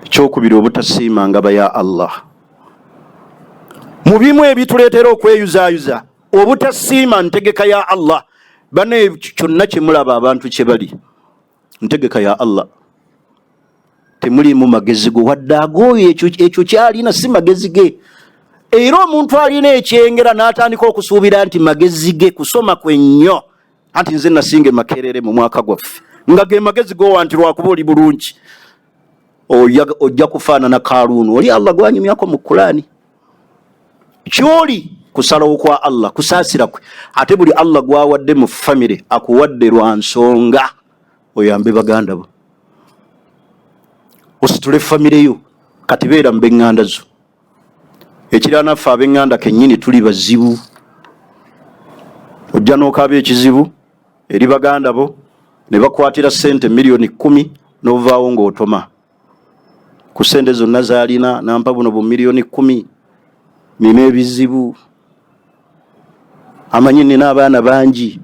Ekyokubiri, obutasiima ngaba ya Allah. Mu bimu ebituleetera okweyuzaayuza, obutasiima ntegeka ya Allah. Banaye, kyonna kyemulaba abantu kye bali, ntegeka ya Allah, temulimu magezi go wadde agooyo. Ekyo kyalina si magezi ge. Era omuntu alina ekyengera n'atandika okusuubira nti magezi ge kusoma kwe nnyo, anti nze nasinga Makerere mu mwaka gwaffe, nga ge magezi gowa nti lwakuba oli bulungi ojja kufaanana Kaluunu oli Allah gwanyumyako mu Kulaani. Kyoli kusalawo kwa Allah, kusaasira kwe. Ate buli Allah gwawadde mu famire, akuwadde lwa nsonga oyambe baganda bo, ositule famire yo. Kati beera mu beŋŋanda zo. Ekirala, naffe ab'eŋŋanda kennyini tuli bazibu. Ojja n'okaaba ekizibu eri baganda bo, ne bakwatira ssente 10 million, n'ovaawo ng'otoma ku ssente zonna z'alina. Nampa buno bu 10 million, nina ebizibu, amanyi nina abaana bangi.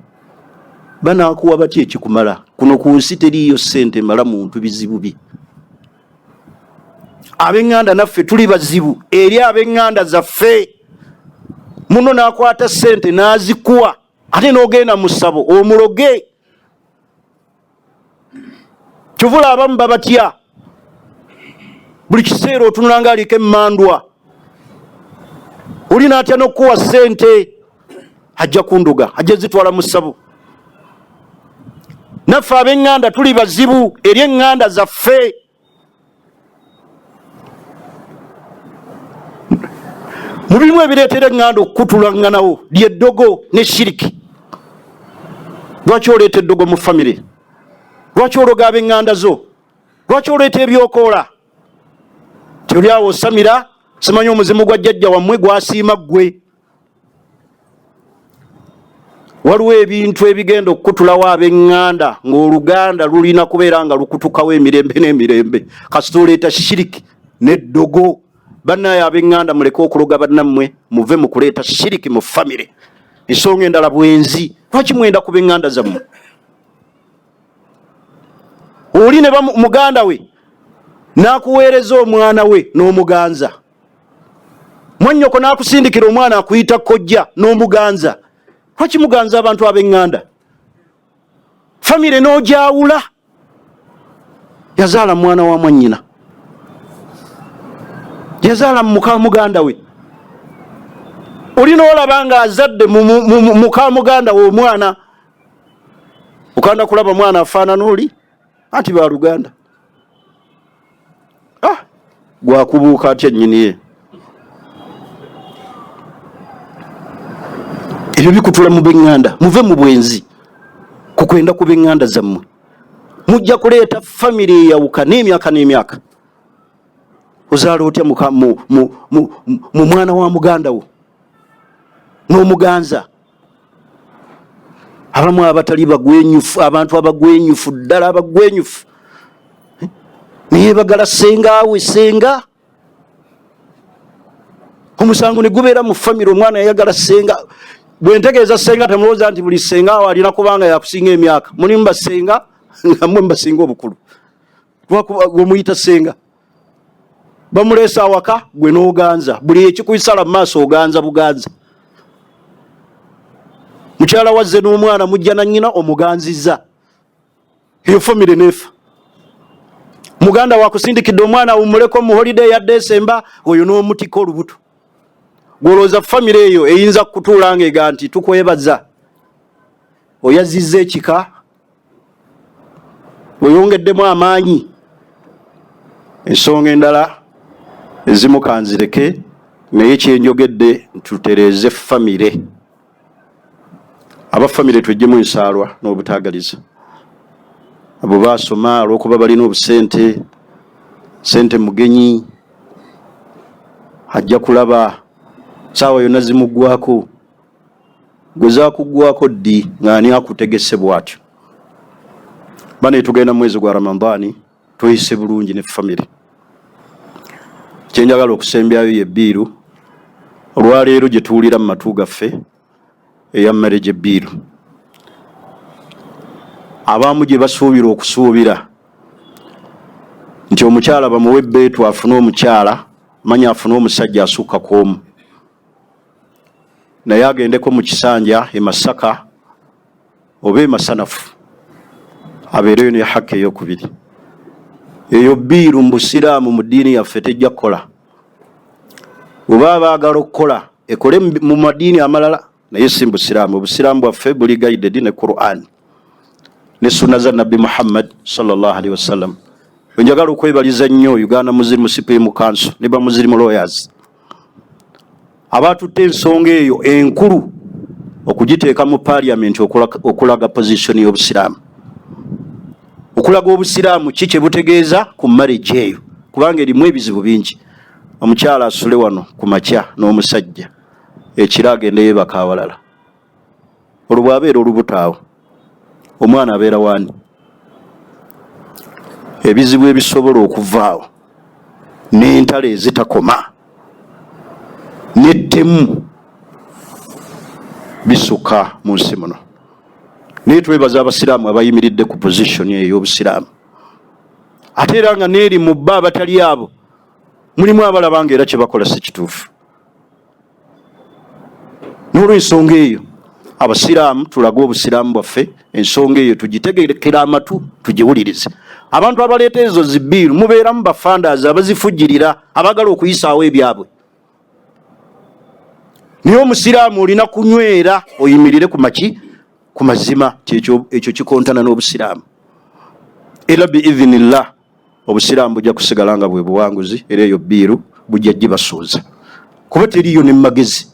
Banaakuwa batya ekikumala? Kuno ku nsi teriiyo ssente mala muntu bizibu bye. Ab'eŋŋanda naffe tuli bazibu eri ab'eŋŋanda zaffe. Muno n'akwata ssente n'azikuwa, ate n'ogenda mu ssabo omuloge. Kyovula abamu babatya, buli kiseera otunula nga aliko emmandwa. Oli n'atya n'okukuwa ssente, ajja kunduga, ajja zitwala mu ssabo. Naffe ab'eŋŋanda tuli bazibu eri eŋŋanda zaffe. Mu bimu ebireetera eŋŋanda okukutulaŋŋanawo lyeddogo ne shiriki. Lwaki oleeta eddogo mu famire? Lwaki ologa ab'eŋŋanda zo? Lwaki oleeta ebyokoola? Ti oli awo osamira, simanyi omuzimu gwa jjajja wammwe gwasiima ggwe. Waliwo ebintu ebigenda okukutulawo ab'eŋŋanda, ng'oluganda lulina kubeera nga lukutukawo emirembe n'emirembe, kasita oleeta shiriki n'eddogo. Bannaye ab'eŋŋanda, muleke okuloga bannammwe, muve mu kuleeta shiriki mu famire. Ensonga endala, bwenzi. Lwaki mwenda ku b'eŋŋanda zammwe? Oli ne muganda we n'akuweereza omwana we n'omuganza, mwannyoko n'akusindikira omwana akuyita kojja n'omuganza. Lwaki muganza abantu ab'eŋŋanda? Famire n'ogyawula, yazaala mwana wa mwannyina, yazaala muka muganda we. Olina olaba nga azadde muka muganda we omwana, okanda kulaba mwana afaanana oli, anti baluganda. Ah, gwakubuuka atya nnyini ye? Ebyo bikutula mu b'eŋŋanda. Muve mu bwenzi, ku kwenda ku b'eŋŋanda zammwe. Mujja kuleeta famire eyawuka n'emyaka n'emyaka. Ozaala otya mu mwana wa muganda wo n'omuganza? Abamu abatali bagwenyufu, abantu abagwenyufu ddala, abagwenyufu, naye bagala sengaawe senga. Omusango ne gubeera mu famire, omwana yayagala senga. Bwe ntegeeza senga, temulowooza nti buli senga awo alina kubanga yakusinga emyaka. Mulimu basenga nga mmwe mubasinga obukulu. Gwemuyita senga bamuleesa awaka, gwe n'oganza buli ekikuyisala mu maaso, oganza buganza. Mukyala wazze n'omwana, mujja na nnyina, omuganzizza, eyo famire nefa. Muganda wakusindikidde omwana awummuleko mu holiday ya Desemba, oyo n'omutika olubuto. Gwolowooza famire eyo eyinza kutuula ng'ega nti tukwebaza, oyazizza ekika, oyongeddemu amaanyi? Ensonga endala ezimu kanzireke, naye kyenjogedde, tutereeze famire. Abafamire twejjemu ensaalwa n'obutaagaliza. Abo baasoma olw'okuba balina obusente, sente mugenyi ajja kulaba saawa yonna zimuggwako. Gwe zakuggwako ddi ng'ani akutegese bw'atyo? Bane tugenda mu mwezi gwa Ramadhani, tuyise bulungi ne famire. Kyenjagala okusembyayo ye bbiiru olwaleero gye tuwulira mu matu gaffe eya marriage bbiiru, abamu gye basuubira okusuubira nti omukyala bamuwe ebbeetu afune omukyala, manya afune omusajja asukka ku omu, naye agendeko mu kisanja e Masaka oba e Masanafu abeereyo ne haki eyokubiri. Eyo bbiiru mu Busiraamu, mu ddiini yaffe, tejja kukola. Oba baagala okukola, ekole mu madiini amalala, naye si mu Busiraamu. Obusiraamu bwaffe buli guided ne Quran ne sunna za Nabbi Muhammad sallallahu alaihi wasallam. Njagala okwebaliza nnyo Uganda Muslim Supreme Council ne ba Muslim lawyers abatutte ensonga eyo enkulu okugiteeka mu parliament, okulaga position y'Obusiraamu, okulaga Obusiraamu ki kye butegeeza ku marriage eyo, kubanga erimu ebizibu bingi. Omukyala asule wano ku makya n'omusajja, ekiro agende yeebaka awalala. Olwo bw'abeera olubuto awo, omwana abeera wani? Ebizibu ebisobola okuvaawo n'entalo ezitakoma n'ettemu bisukka mu nsi muno. Naye twebaza Abasiraamu abayimiridde ku position eyo ey'Obusiraamu. Ate era nga neeri mu bba abatali abo, mulimu abalaba nga era kyebakola si kituufu. N'olwensonga eyo, Abasiraamu tulage Obusiraamu bwaffe, ensonga eyo tugitegerekera amatu, tugiwulirize. Abantu abaleeta ezo zibiiru mubeeramu bafandaazi abazifujjirira, abagala okuyisaawo ebyabwe. Naye Omusiraamu olina kunywera, oyimirire ku maki, ku mazima. Ekyo kikontana n'Obusiraamu, era biidhinillah Obusiraamu bujja kusigala nga bwe buwanguzi, era eyo bbiiru bujja gibasuuza, kuba teriiyo ne mumagezi,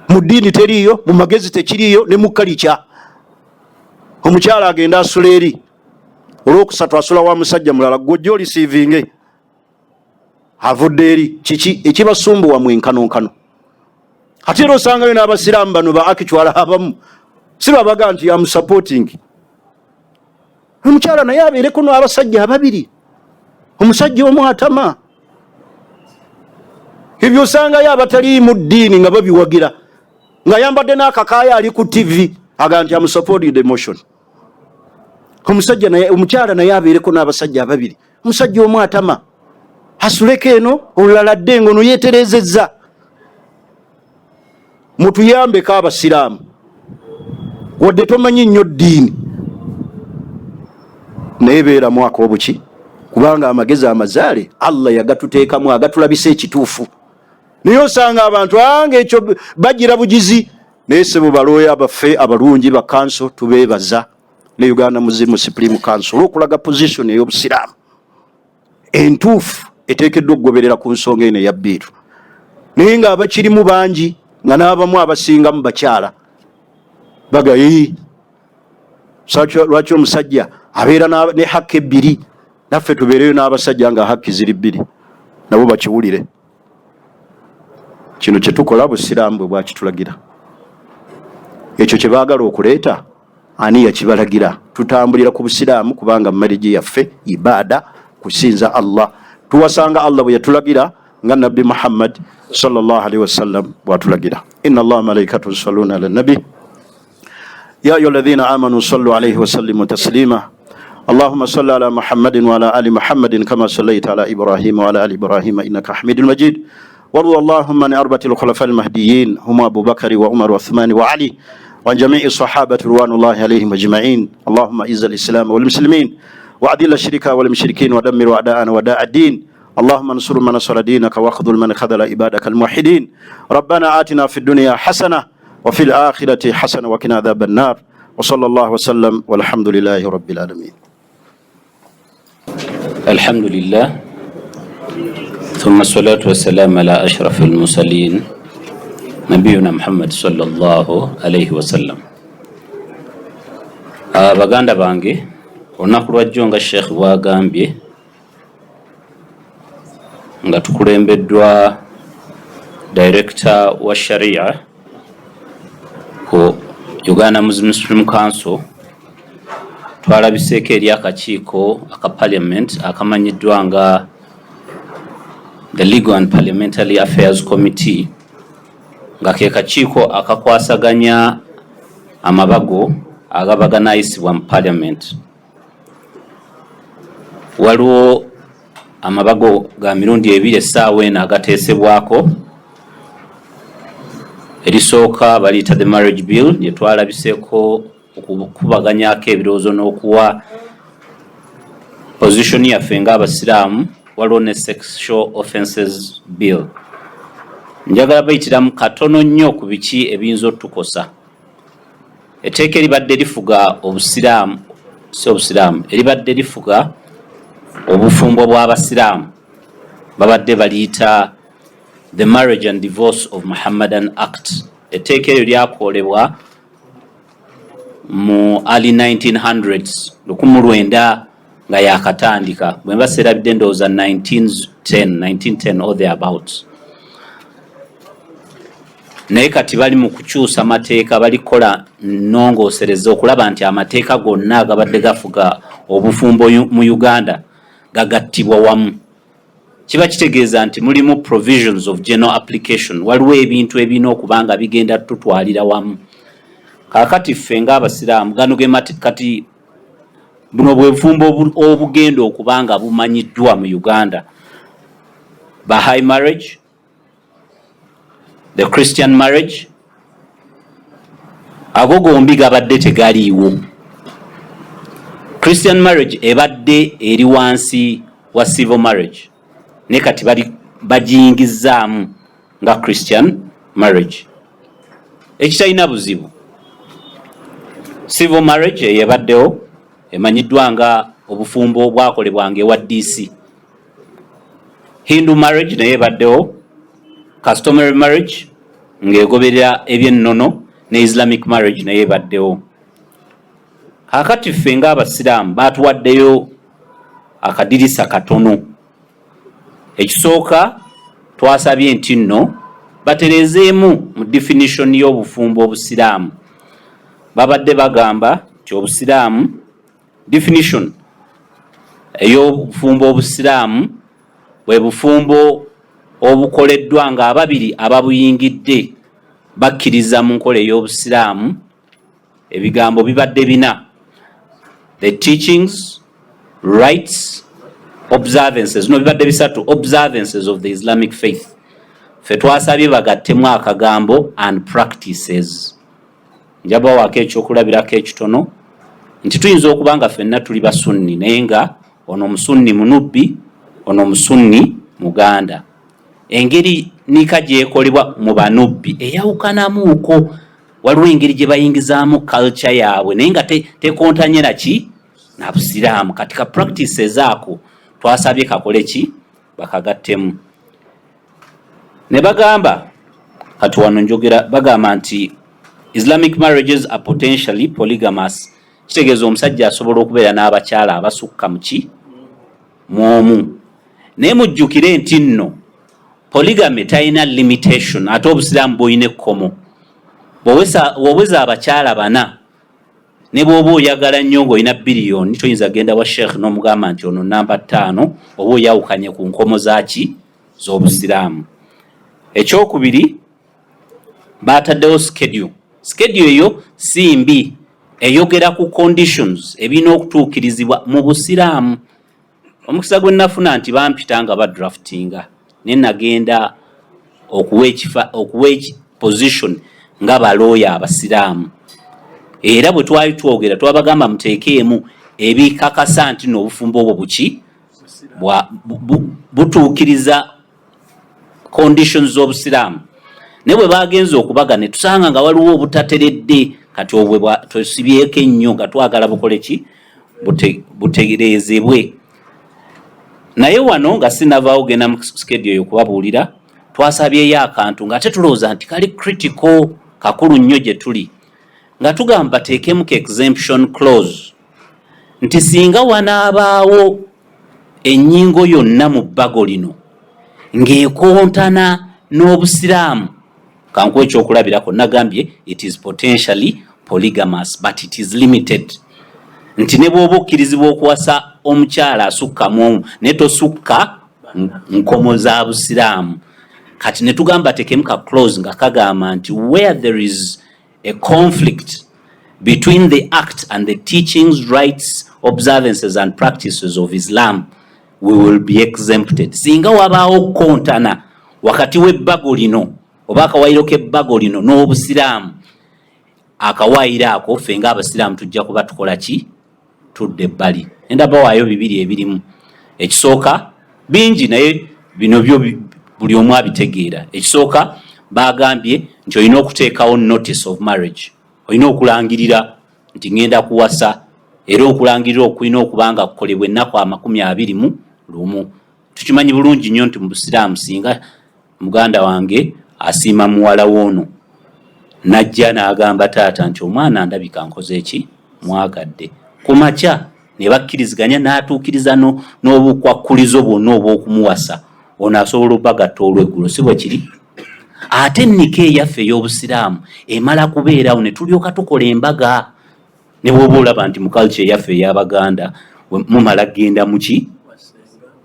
mu ddiini teriiyo, mu magezi tekiriiyo, ne mu kalikya. Omukyala agenda asula eri, olwokusatu asula wa musajja mulala, gwojja oreceivinge avudde eri. Kiki ekibasumbuwa mwenkanonkano? Ate era osangayo n'Abasiraamu bano ba akitwala abamu si babaga nti am supporting omukyala naye abeereko n'abasajja ababiri, omusajja omu atama. Ebyo osangayo abataliimu ddiini nga babiwagira, ng'ayambadde n'akakaaya, ali ku TV aga nti am supporting the motion, omusajja naye, omukyala naye abeereko n'abasajja ababiri, omusajja omu atama, asuleko eno, olulala dde nga ono yeeterezezza. Mutuyambeko Abasiraamu, wadde tomanyi nnyo ddiini, naye beeramu ak'obuki, kubanga amagezi amazaale Allah yagatuteekamu agatulabisa ekituufu. Naye osanga abantu anga ekyo bagira bugizi. Naye sebo, balooya baffe abalungi ba council, tubeebaza, ne Uganda Muslim Supreme Council, olwokulaga position ey'Obusiraamu entuufu eteekeddwa okugoberera ku nsonga eno eya bbiiru. Naye ng'abakirimu bangi, nga n'abamu abasingamu bakyala, bagayi lwaki omusajja abeera ne hakka ebbiri, naffe tubeereyo n'abasajja nga hakki ziri bbiri, nabo bakiwulire. Kino kyetukola Busiraamu bwe bwakitulagira. Ekyo kye baagala okuleeta, ani yakibalagira? Tutambulira ku Busiraamu, kubanga marriage yaffe ibaada, kusinza Allah. Tuwasanga Allah bwe yatulagira, nga Nabbi Muhammad sallallahu alaihi wasallam bwatulagira. Inna Allah malaikatu yusalluna ala nabi ya ayuha alladhina amanu sallu alaihi wasallimu taslima. اللهم صل على محمد وعلى ال محمد كما صليت على ابراهيم وعلى ال ابراهيم انك حميد مجيد. وارض اللهم عن اربعه الخلفاء المهديين، هم ابو بكر وعمر وعثمان وعلي، وعن جميع الصحابه رضوان الله عليهم اجمعين. اللهم اعز الاسلام والمسلمين، واذل الشرك والمشركين، ودمر اعداءنا واعداء الدين. اللهم انصر من نصر دينك، واخذل من خذل عبادك الموحدين. ربنا آتنا في الدنيا حسنه وفي الاخره حسنه وقنا عذاب النار. وصلى الله وسلم، والحمد لله رب العالمين. الحمد لله ثم الصلاة والسلام على أشرف المرسلين نبينا محمد صلى الله عليه وسلم. Baganda bange, olunaku lwajjo nga Sheekh bwagambye, nga tukulembeddwa director wa Sharia Ku Uganda Muslim Supreme Council twalabiseeko eri akakiiko aka Parliament akamanyiddwa nga the Legal and Parliamentary Affairs Committee, nga ke kakiiko akakwasaganya amabago agaba ganaayisibwa mu Parliament. Waliwo amabago ga mirundi ebiri essaawa eno agateesebwako. Erisooka baliyita the Marriage Bill, lye twalabiseeko okukubaganyako ebirowoozo n'okuwa position yaffe ng'Abasiraamu. Waliwo ne Sexual Offences Bill. Njagala bayitiramu katono nnyo ku biki ebiyinza otukosa. Etteeka eribadde lifuga Obusiraamu, si Obusiraamu, eribadde lifuga obufumbo bw'Abasiraamu babadde baliyita the Marriage and Divorce of Muhammadan Act. Etteeka eryo lyakolebwa mu early 1900s, 1900 nga yakatandika. Bwe mba seerabidde, ndowooza 1910, 1910 or thereabouts. Naye kati bali mu kukyusa mateeka, bali kukola nnongoosereza okulaba nti amateeka gonna agabadde gafuga obufumbo mu Uganda gagattibwa wamu. Kiba kitegeeza nti mulimu provisions of general application, waliwo ebintu ebirina okuba nga bigenda tutwalira wamu. Kaakati ffe ng'Abasiraamu, gano ge kati buno bwe bufumbo obugenda okuba nga bumanyiddwa mu Uganda: Bahai marriage, the Christian marriage. Ago gombi gabadde tegaliiwo. Christian marriage ebadde eri wansi wa civil marriage, naye kati bali bagiyingizaamu nga Christian marriage, ekitalina buzibu. Civil marriage eyo ebaddewo emanyiddwa nga obufumbo obwakolebwanga ewa DC. Hindu marriage naye ebaddewo, customary marriage ng'egoberera ebyennono, ne Islamic marriage naye ebaddewo. Kaakati ffe ng'Abasiraamu baatuwaddeyo akadirisa katono. Ekisooka, twasabye nti nno batereezeemu mu definition y'obufumbo Obusiraamu. Babadde bagamba nti Obusiraamu, definition ey'obufumbo Obusiraamu bwe bufumbo obukoleddwa ng'ababiri ababuyingidde bakkiriza mu nkola ey'Obusiraamu. Ebigambo bibadde bina: the teachings, rites, observances, no, bibadde bisatu, observances of the Islamic faith. Ffe twasabye bagattemu akagambo "and practices". Njabawaako ekyokulabirako ekitono nti tuyinza okuba nga ffenna tuli Basunni, naye nga ono Omusunni Munubbi, ono Omusunni Muganda. Engeri nika gyekolebwa mu Banubbi eyawukanamuuko, waliwo engeri gye bayingizaamu culture yaabwe, naye nga tekontanye naki na Busiraamu. Kati ka practices ako twasabye kakole ki? Bakagattemu. Ne bagamba, kati wano njogera, bagamba nti Islamic marriages are potentially polygamous. Kitegeeza omusajja asobola okubeera n'abakyala abasukka muki mu omu. Naye mujjukire nti nno polygamy talina limitation, ate Obusiraamu bwolina ekkomo. Bw'oweza abakyala bana, ne bw'oba oyagala nnyo ng'olina biliyoni, toyinza genda wa sheekh n'omugamba nti ono namba 5, oba oyawukanye ku nkomo zaki z'Obusiraamu. Ekyokubiri, bataddewo schedule. Schedule eyo si mbi, eyogera ku conditions ebirina okutuukirizibwa mu Busiraamu. Omukisa gwe nafuna nti bampita nga badraftinga, naye nagenda okuwa ekifa, okuwa position nga balooya Abasiraamu. Era bwe twali twogera, twabagamba muteekeemu ebikakasa nti n'obufumbo obwo buki butuukiriza conditions z'Obusiraamu. Naye bwe bagenze okubaga, ne tusanga nga waliwo obutateredde. Kati obwe twesibyeko ennyo nga twagala bukole ki? Butereezebwe. Naye wano nga sinavaawo genda mu schedule eyo kubabuulira, twasabyeyo akantu ng'ate tulowooza nti kali critical, kakulu nnyo gye tuli, nga tugamba bateekemu ka exemption clause nti singa wanaabaawo ennyingo yonna mu bbago lino ng'ekontana n'Obusiraamu, Kankuwa ekyokulabirako, nagambye it is potentially polygamous, but it is limited, nti ne bw'oba okkirizibwa okuwasa omukyala asukka mu omu, naye tosukka nkomo za Busiraamu. Kati ne tugamba tekemu ka clause nga kagamba nti where there is a conflict between the act and the teachings, rites, observances and practices of Islam, we will be exempted. Singa wabaawo okukontana wakati w'ebbago lino oba akawaayiro k'ebbago lino n'Obusiraamu, akawaayiro ako ffe ng'Abasiraamu tujja kuba tukola ki? Tudda ebbali. Endaba waayo bibiri ebirimu. Ekisooka, bingi naye bino byo buli omu abitegeera. Ekisooka, bagambye nti olina okuteekawo notice of marriage, olina okulangirira nti ŋŋenda kuwasa, era okulangirira okulina okuba nga kukolebwa ennaku 21. Tukimanyi bulungi nnyo nti mu Busiraamu, singa muganda wange asiima muwala woono, najja n'agamba taata nti omwana ndabika nkoze eki, mwagadde, ku makya ne bakkiriziganya n'atuukiriza n'obukwakkulizo bwonna obw'okumuwasa, ono asobola obagatta olweggulo, si bwe kiri? Ate nika eyaffe ey'Obusiraamu emala kubeerawo ne tulyoka tukola embaga. Ne bw'oba olaba nti mu culture eyaffe ey'Abaganda mumala kgenda muki,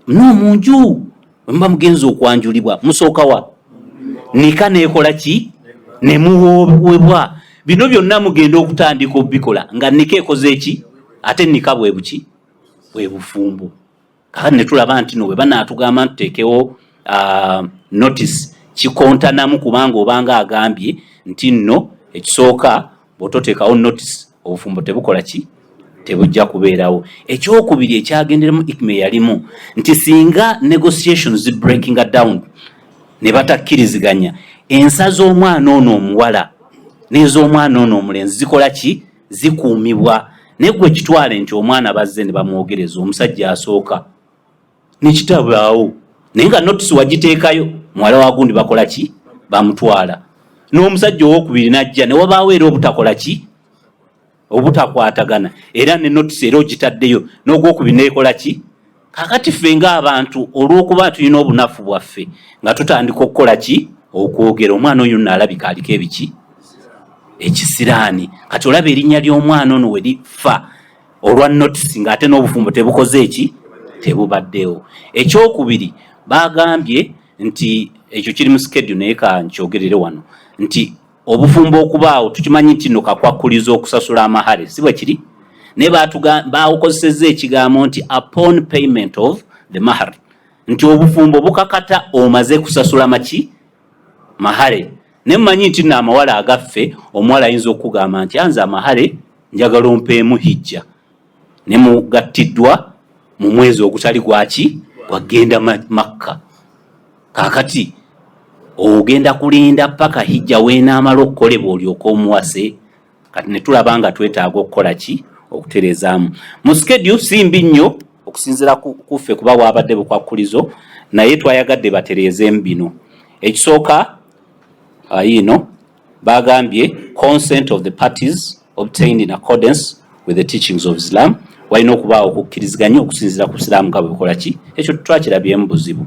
no mu nju, bwe muba mugenza okwanjulibwa musooka wa nika neekola ki, ne muwoowebwa. Bino byonna mugenda okutandika obikola nga nika ekoze eki. Ate nika bwe buki? Bwe bufumbo. Kakati ne tulaba nti no bwe banaatugamba ntuteekewo notice, kikontanamu, kubanga obanga agambye nti nno ekisooka bw'ototeekawo notice obufumbo tebukola ki, tebujja kubeerawo. Ekyokubiri ekyagenderemu ikima eyalimu nti singa negotiations breakinga down ne batakkiriziganya, ensa z'omwana ono omuwala n'ez'omwana ono omulenzi zikola ki? Zikuumibwa. Naye gwe kitwale nti omwana bazze ne bamwogereza omusajja asooka nekitabaawo, naye nga notice wagiteekayo, muwala wa gundi bakola ki? Bamutwala. N'omusajja owokubiri najja ne wabaawo era obutakola ki, obutakwatagana, era ne notice era ogitaddeyo, n'ogwokubiri neekola ki. Kakati ffe ng'abantu, olw'okuba tulina obunafu bwaffe, nga tutandika okukola ki? Okwogera omwana oyo nno alabika aliko ebiki, ekisiraani. Kati olaba erinnya ly'omwana ono we lifa olwa notice, ng'ate n'obufumbo tebukoze eki, tebubaddewo. Ekyokubiri, bagambye nti ekyo kiri mu schedule, naye ka nkyogerere wano nti obufumbo okubaawo, tukimanyi nti nno kakwakkuliza okusasula amahare, si bwe kiri? Naye bawukozesezza ekigambo nti upon payment of the mahar, nti obufumbo bukakata omaze kusasula maki? Mahare. Naye mumanyi nti nno amawala agaffe, omuwala ayinza okugamba nti anze amahare njagala ompeemu hijja, ne mugattiddwa mu mwezi ogutali gwaki, gwagenda Makka. Kaakati ogenda kulinda paka hijja weenaamala okukolebwa olyoka omuwase. Kati ne tulaba nga twetaaga okukola ki? Okutereezaamu mu schedule. Si mbi nnyo okusinziira kuffe, kuba waabadde bukwakkulizo, naye twayagadde batereezeemu bino. Ekisooka, yiino bagambye consent of the parties obtained in accordance with the teachings of Islam. Walina okubaawo okukkiriziganya okusinziira ku Busiraamu nga bwe bukola ki. Ekyo twakirabyemu buzibu.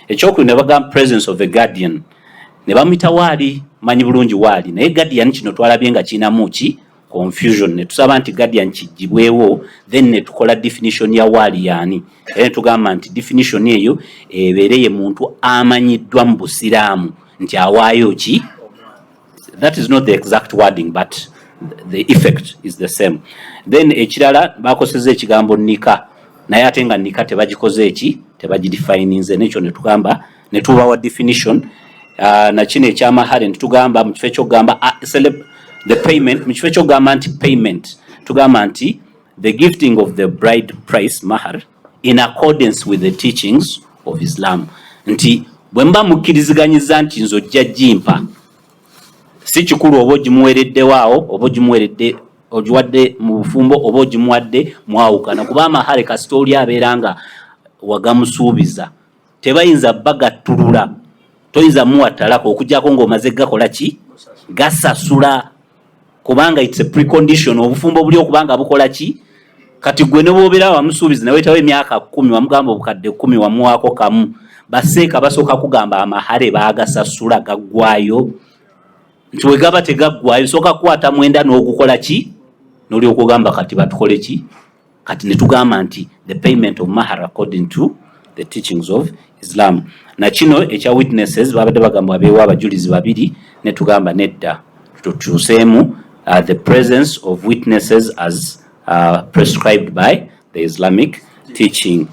Ekyokubiri, ne bagamba presence of a guardian, ne bamuyita waali, manyi bulungi waali, naye guardian kino twalabye nga kirinamu ki? Confusion. Ne tusaba nti guardian kigibwewo, then ne tukola definition ya waali yaani, era ne tugamba nti definition eyo ebeere ye muntu amanyiddwa mu Busiraamu nti awaayo ki. That is not the exact wording, but the effect is the same. Then ekirala, bakoseza ekigambo nika, naye ate nga nika tebagikoze eki, tebagidefininze. Nekyo netugamba netubawa definition. Nakino ekyamahare netugamba mu kifo ekyokugamba the payment, mu kifo ekyokugamba nti payment, tugamba nti the gifting of the bride price, mahar, in accordance with the teachings of Islam, nti bwe muba mukkiriziganyiza nti nze ojja gimpa, si kikulu oba ogimuwereddewo awo oba ogimuweredde, ogiwadde mu bufumbo oba ogimuwadde mwawukana, kuba amahale kasita oli abeera nga wagamusuubiza, tebayinza bagattulula, toyinza muwa talaka okuggyako ng'omaze gakola ki? Gasasula, kubanga it's a precondition obufumbo buli okubanga bukola ki. Kati gwe ne bw'obeera wamusuubiza nawetawo emyaka 10, wamugamba obukadde 10, wamuwaako kamu, baseeka basooka kugamba amahale baagasasula gaggwayo. Nti bwe gaba tegaggwayo, sooka kukwata mwenda n'ogukola ki, n'olyoka ogamba kati batukole ki. Kati ne tugamba nti the payment of mahar according to the teachings of Islam. Na kino ekya witnesses, babadde bagamba wabeewo abajulizi babiri, ne tugamba nedda, tukyuseemu the presence of witnesses as prescribed by the Islamic teaching.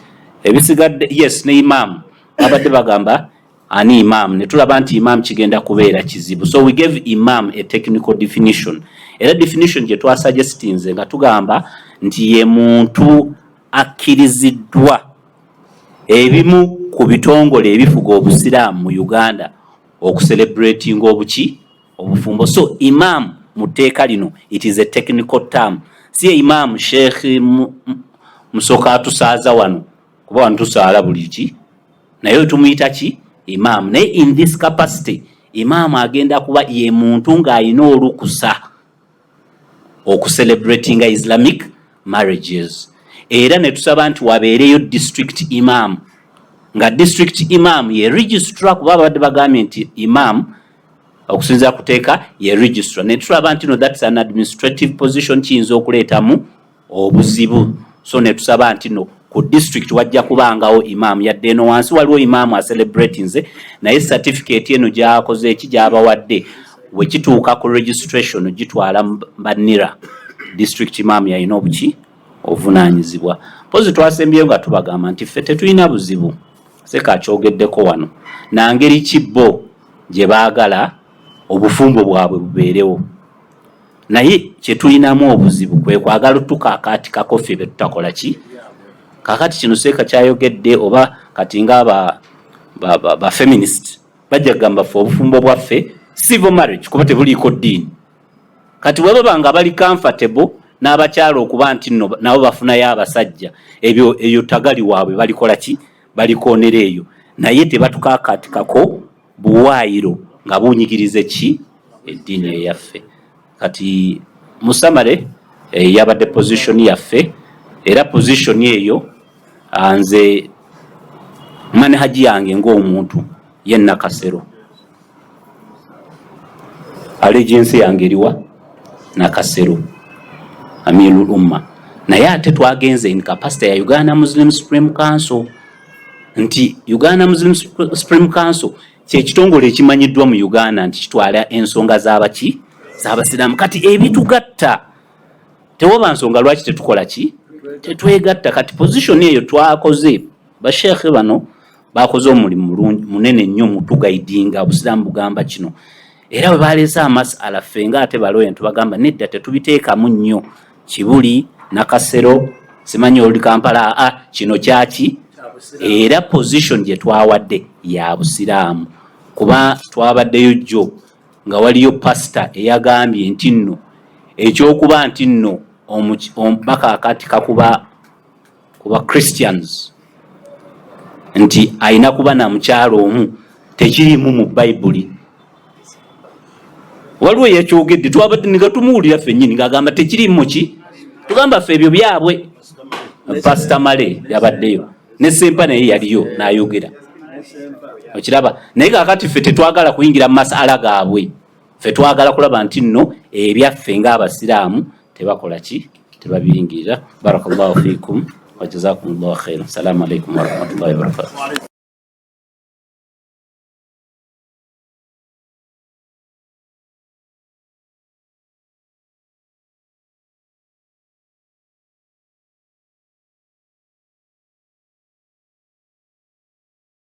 Ebisigadde, yes, ne imam babadde bagamba ani imam, ne tulaba nti imam kigenda kubeera kizibu, so we gave imam a technical definition. Era definition gye twasuggestinze nga tugamba nti ye muntu akkiriziddwa ebimu ku bitongole ebifuga obusiraamu mu Uganda okucelebratinga obuki, obufumbo. So imam mu tteeka lino, it is a technical term, si ye imam Sheikh Musoka atusaaza wano, kuba wano tusaala buli ki, naye tumuyita ki, imam. Naye in this capacity, imam agenda kuba ye muntu ng'alina olukusa okucelebratinga Islamic marriages. Era ne tusaba nti wabeereyo district imam, nga district imam ye registrar, kuba babadde bagambye nti imam okusinziira kuteeka ye registrar. Ne tulaba nti no, that's an administrative position, kiyinza okuleetamu obuzibu. So ne tusaba nti no, ku district wajja kubangawo imam. Yadde eno wansi waliwo imaamu acelebratinze, naye certificate eno gyakoze eki, gyabawadde, wekituuka ku registration gitwala banira district imam yalina obuki, obuvunaanyizibwa. Mpozi twasembyeyo nga tubagamba nti ffe tetulina buzibu, seka akyogeddeko wano, nangeri ki bo gye baagala obufumbo bwabwe bubeerewo, naye kyetulinamu obuzibu kwe kwagala otukaakaatikako ffe be tutakola ki. Kaakati kino seeka kyayogedde, oba kati nga ba feminist bajja kugamba ffe obufumbo bwaffe civil marriage kuba tebuliiko ddiini. Kati bwe baba nga bali comfortable n'abakyala okuba nti nno nabo bafunayo abasajja, ebyo eyo tagali waabwe, balikola ki, balikoonera eyo, naye tebatukakaatikako buwaayiro nga bunyigirize ki, eddiini eyaffe. Kati musamale yabadde position yaffe, era position eyo nze manhaji yange ng'omuntu ye Nakasero, allegiance yange eriwa Nakasero, Amirul Umma. Naye ate twagenze in capacity ya Uganda Muslim Supreme Council, nti Uganda Muslim Supreme Council kyekitongole ekimanyiddwa mu Uganda nti kitwala ensonga z'abaki, z'abasiraamu. Kati ebitugatta, tewaba nsonga lwaki tetukola ki, tetwegatta. Kati position eyo twakoze, basheekhe bano bakoze omulimu mulungi munene nnyo mutuguidinga. Obusiraamu bugamba kino, era bwe baleese amasala, ffe nga ate baloya ntubagamba nedda, tetubiteekamu nnyo Kibuli, Nakasero, simanyi oli Kampala, aa kino kyaki. Era position gye twawadde ya busiraamu, kuba twabaddeyo jjo nga waliyo pasita eyagambye nti nno ekyokuba nti nno bakaakatika kuba Christians nti ayina kuba na mukyalo omu tekirimu mu Bayibuli. Waliwo eyakyogedde, twabadde nga tumuwulira ffennyini ng'agamba tekirimu ki. Tugamba ffe ebyo byabwe. Pasita Male yabaddeyo ne Sempa naye yaliyo n'ayogera, okiraba. Naye kakati ffe tetwagala kuyingira mu masala gaabwe, ffe twagala kulaba nti nno ebyaffe ng'abasiraamu tebakola ki, tebabiyingirira. Barakallahu fikum wa jazakumullahu khairan. Assalamu alaikum warahmatullahi wabarakatuh.